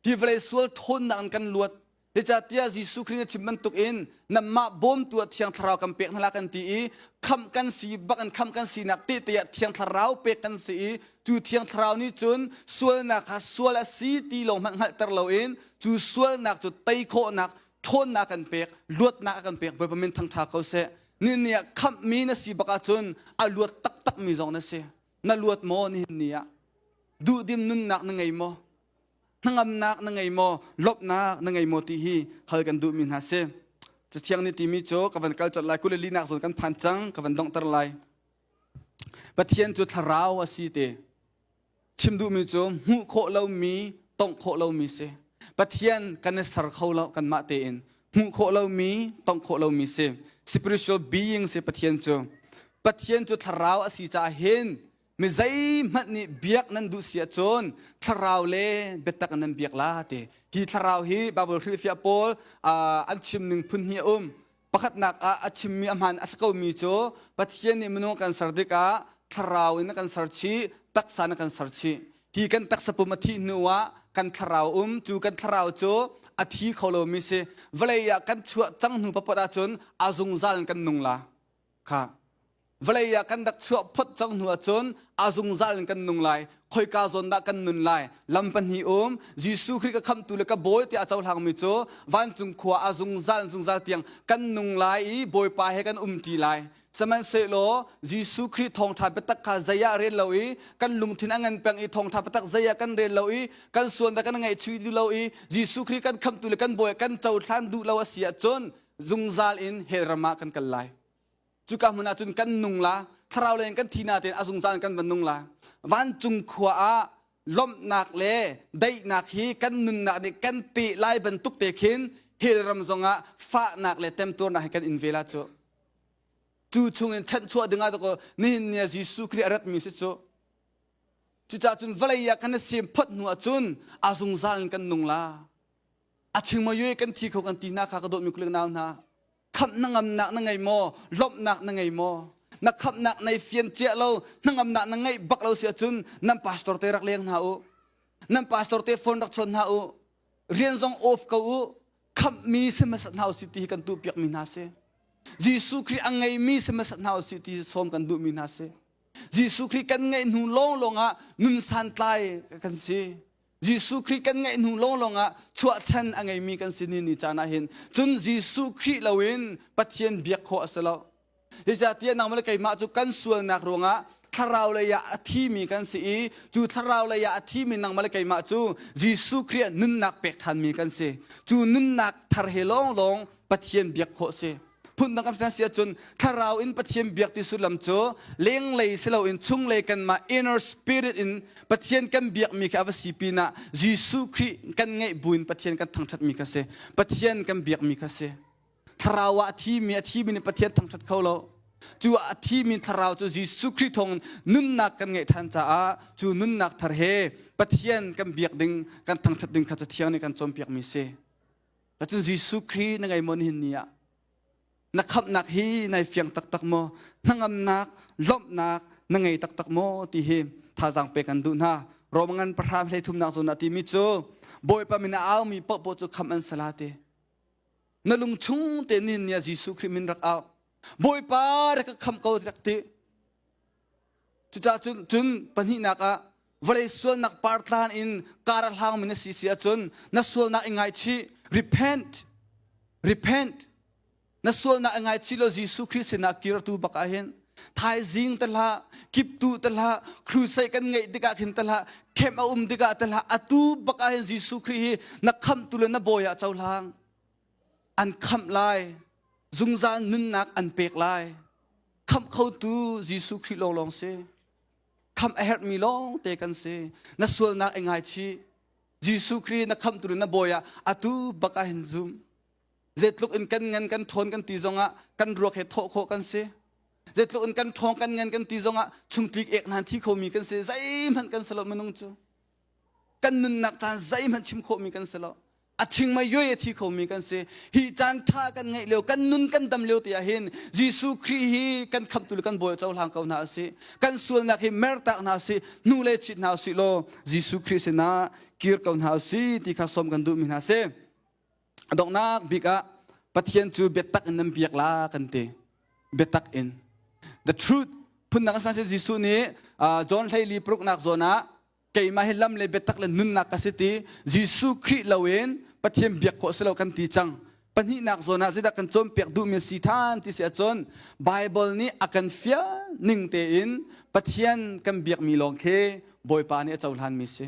Hi vawlei sual ṭhawnnak in kan luat. Zeicahtiah Jesuh Khrih nih a chim bantuk in nanmah bawmtu ah Thiang Thlarau kan pek hna lai kan ti i khamh kan si bak in khamh kan sinak tehte ah Thiang Thlarau pek kan si i cu Thiang Thlarau nih cun sualnak kha sual a si ti lawng hmanh hngalhter loin cu sualnak cu tei khawhnak ṭhawnnak kan pek luatnak a kan pek Bawipa min thangṭha ko seh. Nihin ni ah khamhmi na si bak ahcun a luat taktakmi zong na si. Na luat maw nihin ni ah? Duhdim nunnak na ngei maw? Hnangamnak na ngei maw? Lawmhnak na ngei maw ti hi hal kan duhmi hna si. Cathiang nih timi cu ka van kal colh lai 24nak zawn kan phan cang ka van donghter lai. Pathian cu thlarau a si te. Chim duhmi cu hmuh khawh lomi, tongh khawh lomi si. Pathian kan i ser kho lo kanmah tein. Hmuh khawh lomi, tongh khawh lomi si. Spiritual being si Pathian cu. Pathian cu thlarau a si caah hin Mi zeihmanh nih biak nan duh si ahcun thlarau le biatak in nan biak la ti. Hi thlarau hi Bible hrilhfiah pawl an chim ning phun hnih a um. Pakhatnak ah a chimmi a hmaan a si komi cu Pathian nih minung a kan ser tikah thlarau in a kan ser chih, taksa in a kan ser chih. Hi kan taksa pum a thih hnu ah kan thlarau um, cu kan thlarau cu a thi kho lomi si. Vawlei ah kan chuah cang hnu papat ahcun a zungzal in kan nung la. Kha. Vawlei ah kan rak chuah phot cang hnu ahcun a zungzal in kan nung lai. Khoika zawn dah kan nun lai? Lam pahnih um. Jesuh Khrih ka khamhtu le ka bawi tiah a cohlangmi cu vancung khua a zungzal zungzal tiang kan nung lai i Bawipa he kan umṭi lai. Sihmanhsehlaw Jesuh Khrih thawngṭha biatak kha zei ah rel lo i kan lungthin a ngan peng i thawngṭha biatak zei ah kan rel lo i kan sualnak kan ngaihchih duh lo i Jesuh Khrih kan khamhtu le kan bawi kan cohlan duh lo a si ahcun zungzal in hell ram ah kan kal lai. Cuka hmun ah cun kan nung la, thlarau lei in kan thi natein a zungzal in kan va nung la. Vancung khua ah lawmhnak le daihnak hi kan nunnak nih kan pe lai bantuk te khin hell ram zongah fahnak le temtuarnak hi kan in ve la cu. Cu chungin chanhchuah dingah dakaw nihin ni ah Jesuh Khrih a ratmi si cu. Cucaah cun vawlei ah kan i sem phot hnu ahcun a zungzal in kan nung la. A chingmayue kan thi kho kan ti hna kha ka dawtmi kulik nau hna. Khamh hnangamnak na ngei maw? Lawmhnak na ngei maw? Na khamhnak nei fian cia lo, hnangamnak na ngeih bak lo si ahcun nan pastor te rak leng hna u. Nan pastor te phone rak chawn hna u. Rian zong off ko u. Khamhmi si hmasat hna usih ti hi kan tuhpiakmi hna si. Jesuh Khrih a ngeimi si hmasat hna usih ti sawm kan duhmi hna si. Jesuh Khrih kan ngeih hnu lawnglawng ah nun santlai kan si. Jesuh Khrih kan ngeih hnu lawnglawng ah chuahchan a ngeimi kan si ni ni caan ah hin cun Jesuh Khrih loin Pathian biak khawh a si lo. Zeicahtiah nangmah le keimah cu kan sualnak ruangah thlarau lei ah a thimi kan si i cu thlarau lei ah a thimi nangmah le keimah cu Jesuh Khrih ah nunnak pek ṭhanmi kan si. Cu nunnak thar he lawnglawng Pathian biak khawh si. Phundang kan si ahcun thlarau in Pathian biak ti sullam cu lenglei si loin chunglei kanmah inner spirit in Pathian kan biakmi kha a va si pinah Jesuh Khrih kan ngeih buin Pathian kan thangṭhatmi kha si. Pathian kan biakmi kha si. Thlarau ah a thimi a thimi nih Pathian thangṭhat kho lo. Cu a thimi thlarau cu Jesuh Khrih thawng nunnak kan ngeih ṭhan caah cu nunnak thar he Pathian kan biak ding kan thangṭhat ding kha Cathiang nih kan cawnpiakmi si. Cun Jesuh Khrih na ngei maw nihin ni ah? Na khamhnak hi nai fiang taktak maw? Hnangamnak, lawmhnak na ngei taktak maw ti hi thazaang pek kan duh hna. Rom ngan pahra hlei thumnak zawn ah timi cu Bawipa min a aumi paohpaoh cu khamh an si la ti. Na lung chung te nin ni ah Jesuh Khrih min rak au. Bawipa rak ka khamh ko rak ti. Cucaah cun, cun pahnihnak ah vawlei sualnak partlan in kar a hlangmi na si si ahcun na sualnak i ngaichih repent repent na sualnak i ngaichih law Jesuh Khrih sinah kirtu bak ah hin thaizing te hlah kiptu te hlah crusade kan ngeih tikah khin te hlah camp a um tikah te hlah atu bak ah hin Jesuh Khrih hi na khamhtu le na bawi ah cohlang an khamh lai zungzal nunnak an pek lai khamh khotu Jesuh Khrih lawnglawng si khamh a herhmi lawng te kan si na sualnak i ngaichih Jesuh Khrih na khamhtu na bawi ah atu bak ah hin zum zeitluk in kan ngan kan ṭhawn kan ti zongah kan ruak he thawh khawh kan si zeitluk in kan ṭhawng kan ngan kan ti zongah chungtlik ek hnan thi khomi kan si zeihmanh kan si lo minung cu kan nunnak caan zeihmanh chim khawhmi kan si lo a chingmai yoi a thi khomi kan si hi caan tha kan ngeih lio kan nun kan dam lio te ah hin Jesuh Khrih hi kan khamhtu le kan bawi cohlang ko hna si kan sualnak hi mertak hna si hnu le chit hna si law Jesuh Khrih sinah kir ko hna si ti kha sawm kan duhmi hna si a donghnak bik ah Pathian cu biatak in nan biak la kan ti biatak in the truth phundang an si Jesuh nih John hleili paruknak zawn ah keimah hi lam le biatak le nunnak ka si ti Jesuh Khrih loin Pathian biak khawh si lo kan ti cang pahnihnak zawn ah zeidah kan cawnpiak duhmi si ṭhan ti si ahcun Bible nih a kan fial ning tein Pathian kan biakmi lawng khi Bawipa nih a cohlanmi si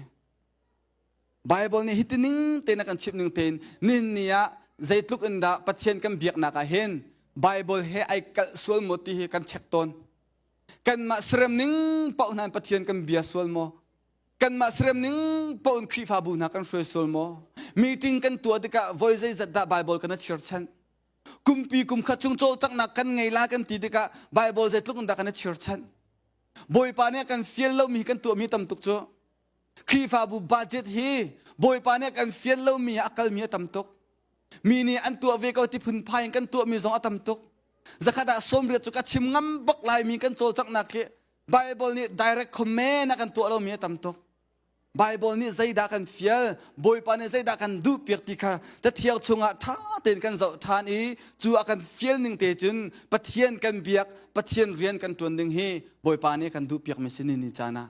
Bible nih hiti ning tein a kan chimh ning tein nihin ni ah zeitluk in dah Pathian kan biaknak ah hin Bible he ai kalh sual maw ti hi kan check tawn Kanmah serem ning paoh hna in Pathian kan bia sual maw? Kanmah serem ning paoh in Khrihfabu hna kan hruai sual maw? Meeting kan tuah tikah voi zeizat dah Bible kan i chirchanh? Kumpi kum khat chung cawlcanghnak kan ngei la kan ti tikah Bible zeitluk in dah kan i chirchanh? Bawipa nih a kan fial lomi kan tuahmi tam tuk cu. Khrihfabu budget hi Bawipa nih a kan fial lomi a kalmi a tam tuk. Mi nih an tuah ve ko ti phunphai in kan tuahmi zong a tam tuk. Zakhat ah 80 cu ka chim ngam bak laimi kan cawlcanghnak hi Bible nih direct comment a kan tuah lomi a tam tuk. Bible nih zeidah kan fial, Bawipa nih zeidah kan duhpiak ti kha Cathiang chungah ṭha tein kan zoh ṭhan i cu a kan fial ning te cun Pathian kan biak, Pathian rian kan ṭuan ding hi Bawipa nih kan duhpiakmi si ni ni caan ah.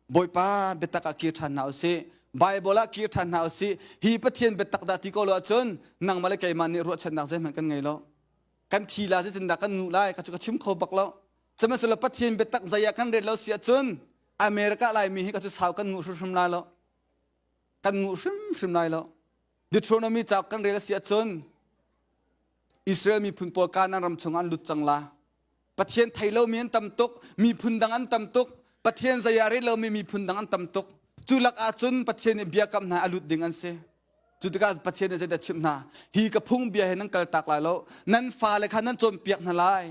Bawipa biatak ah kir ṭhan hna usih. Bible ah kir ṭhan hna usih. Hi Pathian biatak dah ti ko lo ahcun nangmah le keimah nih ruahchannak zeihmanh kan ngei lo. Kan thi la zeitindah kan nguh lai ka cu ka chim kho bak lo. Sihmanhsehlaw Pathian biatak zei ah kan rel lo si ahcun America Laimi hi ka cu sau kan nguh hrimhrim lai lo. Kan nguh hrimhrim lai lo. Deuteronomy cauk kan rel a si ahcun Israel miphun pawl Canaan ram chung an lut cang la. Pathian thei lomi an tam tuk, miphun dang an tam tuk, Pathian zei ah rel lomi miphun dang an tam tuk. Cu lak ahcun Pathian nih biakam hna a lut ding an si. Cu tikah Pathian nih zeidah chimh hna? Hi ka phung bia he nan kal tak lai lo. Nan fale kha nan cawnpiak hna lai.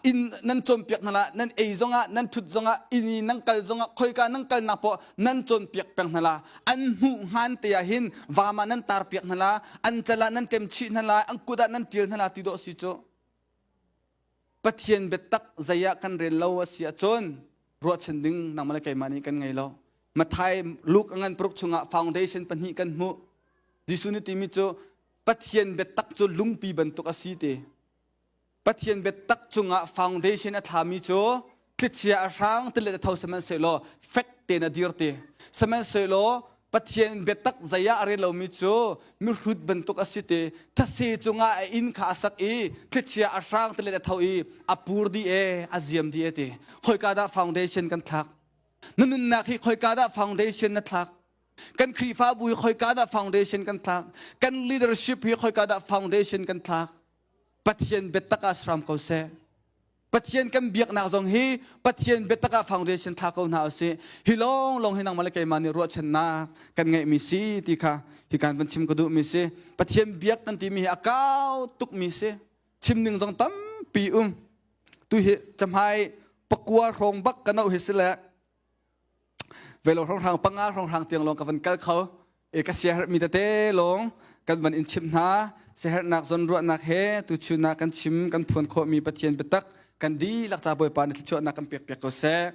Inn nan cawnpiak hna lai nan ei zongah nan ṭhut zongah inn i nan kal zongah khoika nan kalnak poah nan cawnpiak peng hna la an hmuh hngan te ah hin vam ah nan tarpiak hna la an cal ah nan ṭem chih hna lai an kut ah nan ṭial hna la ti dawh si cu Pathian biatak zei ah kan rel lo a si ahcun ruahchan ding nangmah le keimah nih kan ngei lo Mathai Luke a ngan paruk chungah foundation pahnih kan hmuh Jesuh nih timi cu Pathian biatak cu lungpi bantuk a si ti Pathian biatak cungah foundation a thlami cu thlichia a hrang tilet a tho sihmanhsehlaw fek tein a dir ti. Sihmanhsehlaw Pathian biatak zei ah a rel lomi cu mihrut bantuk a si ti. Thase cungah a inn kha a sak i thlichia a hrang tilet a tho i a pur dih e, a ziam dih e ti. Khoika dah foundation kan thlak? Na nunnak hi khoika dah foundation na thlak? Kan Khrihfabu hi khoika dah foundation kan thlak? Kan leadership hi khoika dah foundation kan thlak? Pathian biatak ah sram ko seh. Pathian kan biaknak zong hi Pathian biatak ah foundation thla ko hna usih. Hi lawng lawng hi nangmah le keimah nih ruahchannak kan ngeihmi si ti kha hi kan van chim ka duhmi si. Pathian biak kan timi hi a kau tukmi si. Chim ning zong tampi um. Tu hi camhai pakua hrawng bak ka no hi si le velo hrawnghrang panga hrawnghrang tiang lawng ka van kal kho e ka siaherh mi tete lawng kan van in chimh hna siaherhnak zon ruahnak he tuchun ah kan chim kan phuan khawhmi Pathian biatak kan dihlak ca Bawipa nih thluachuahnak kan pek piak ko seh.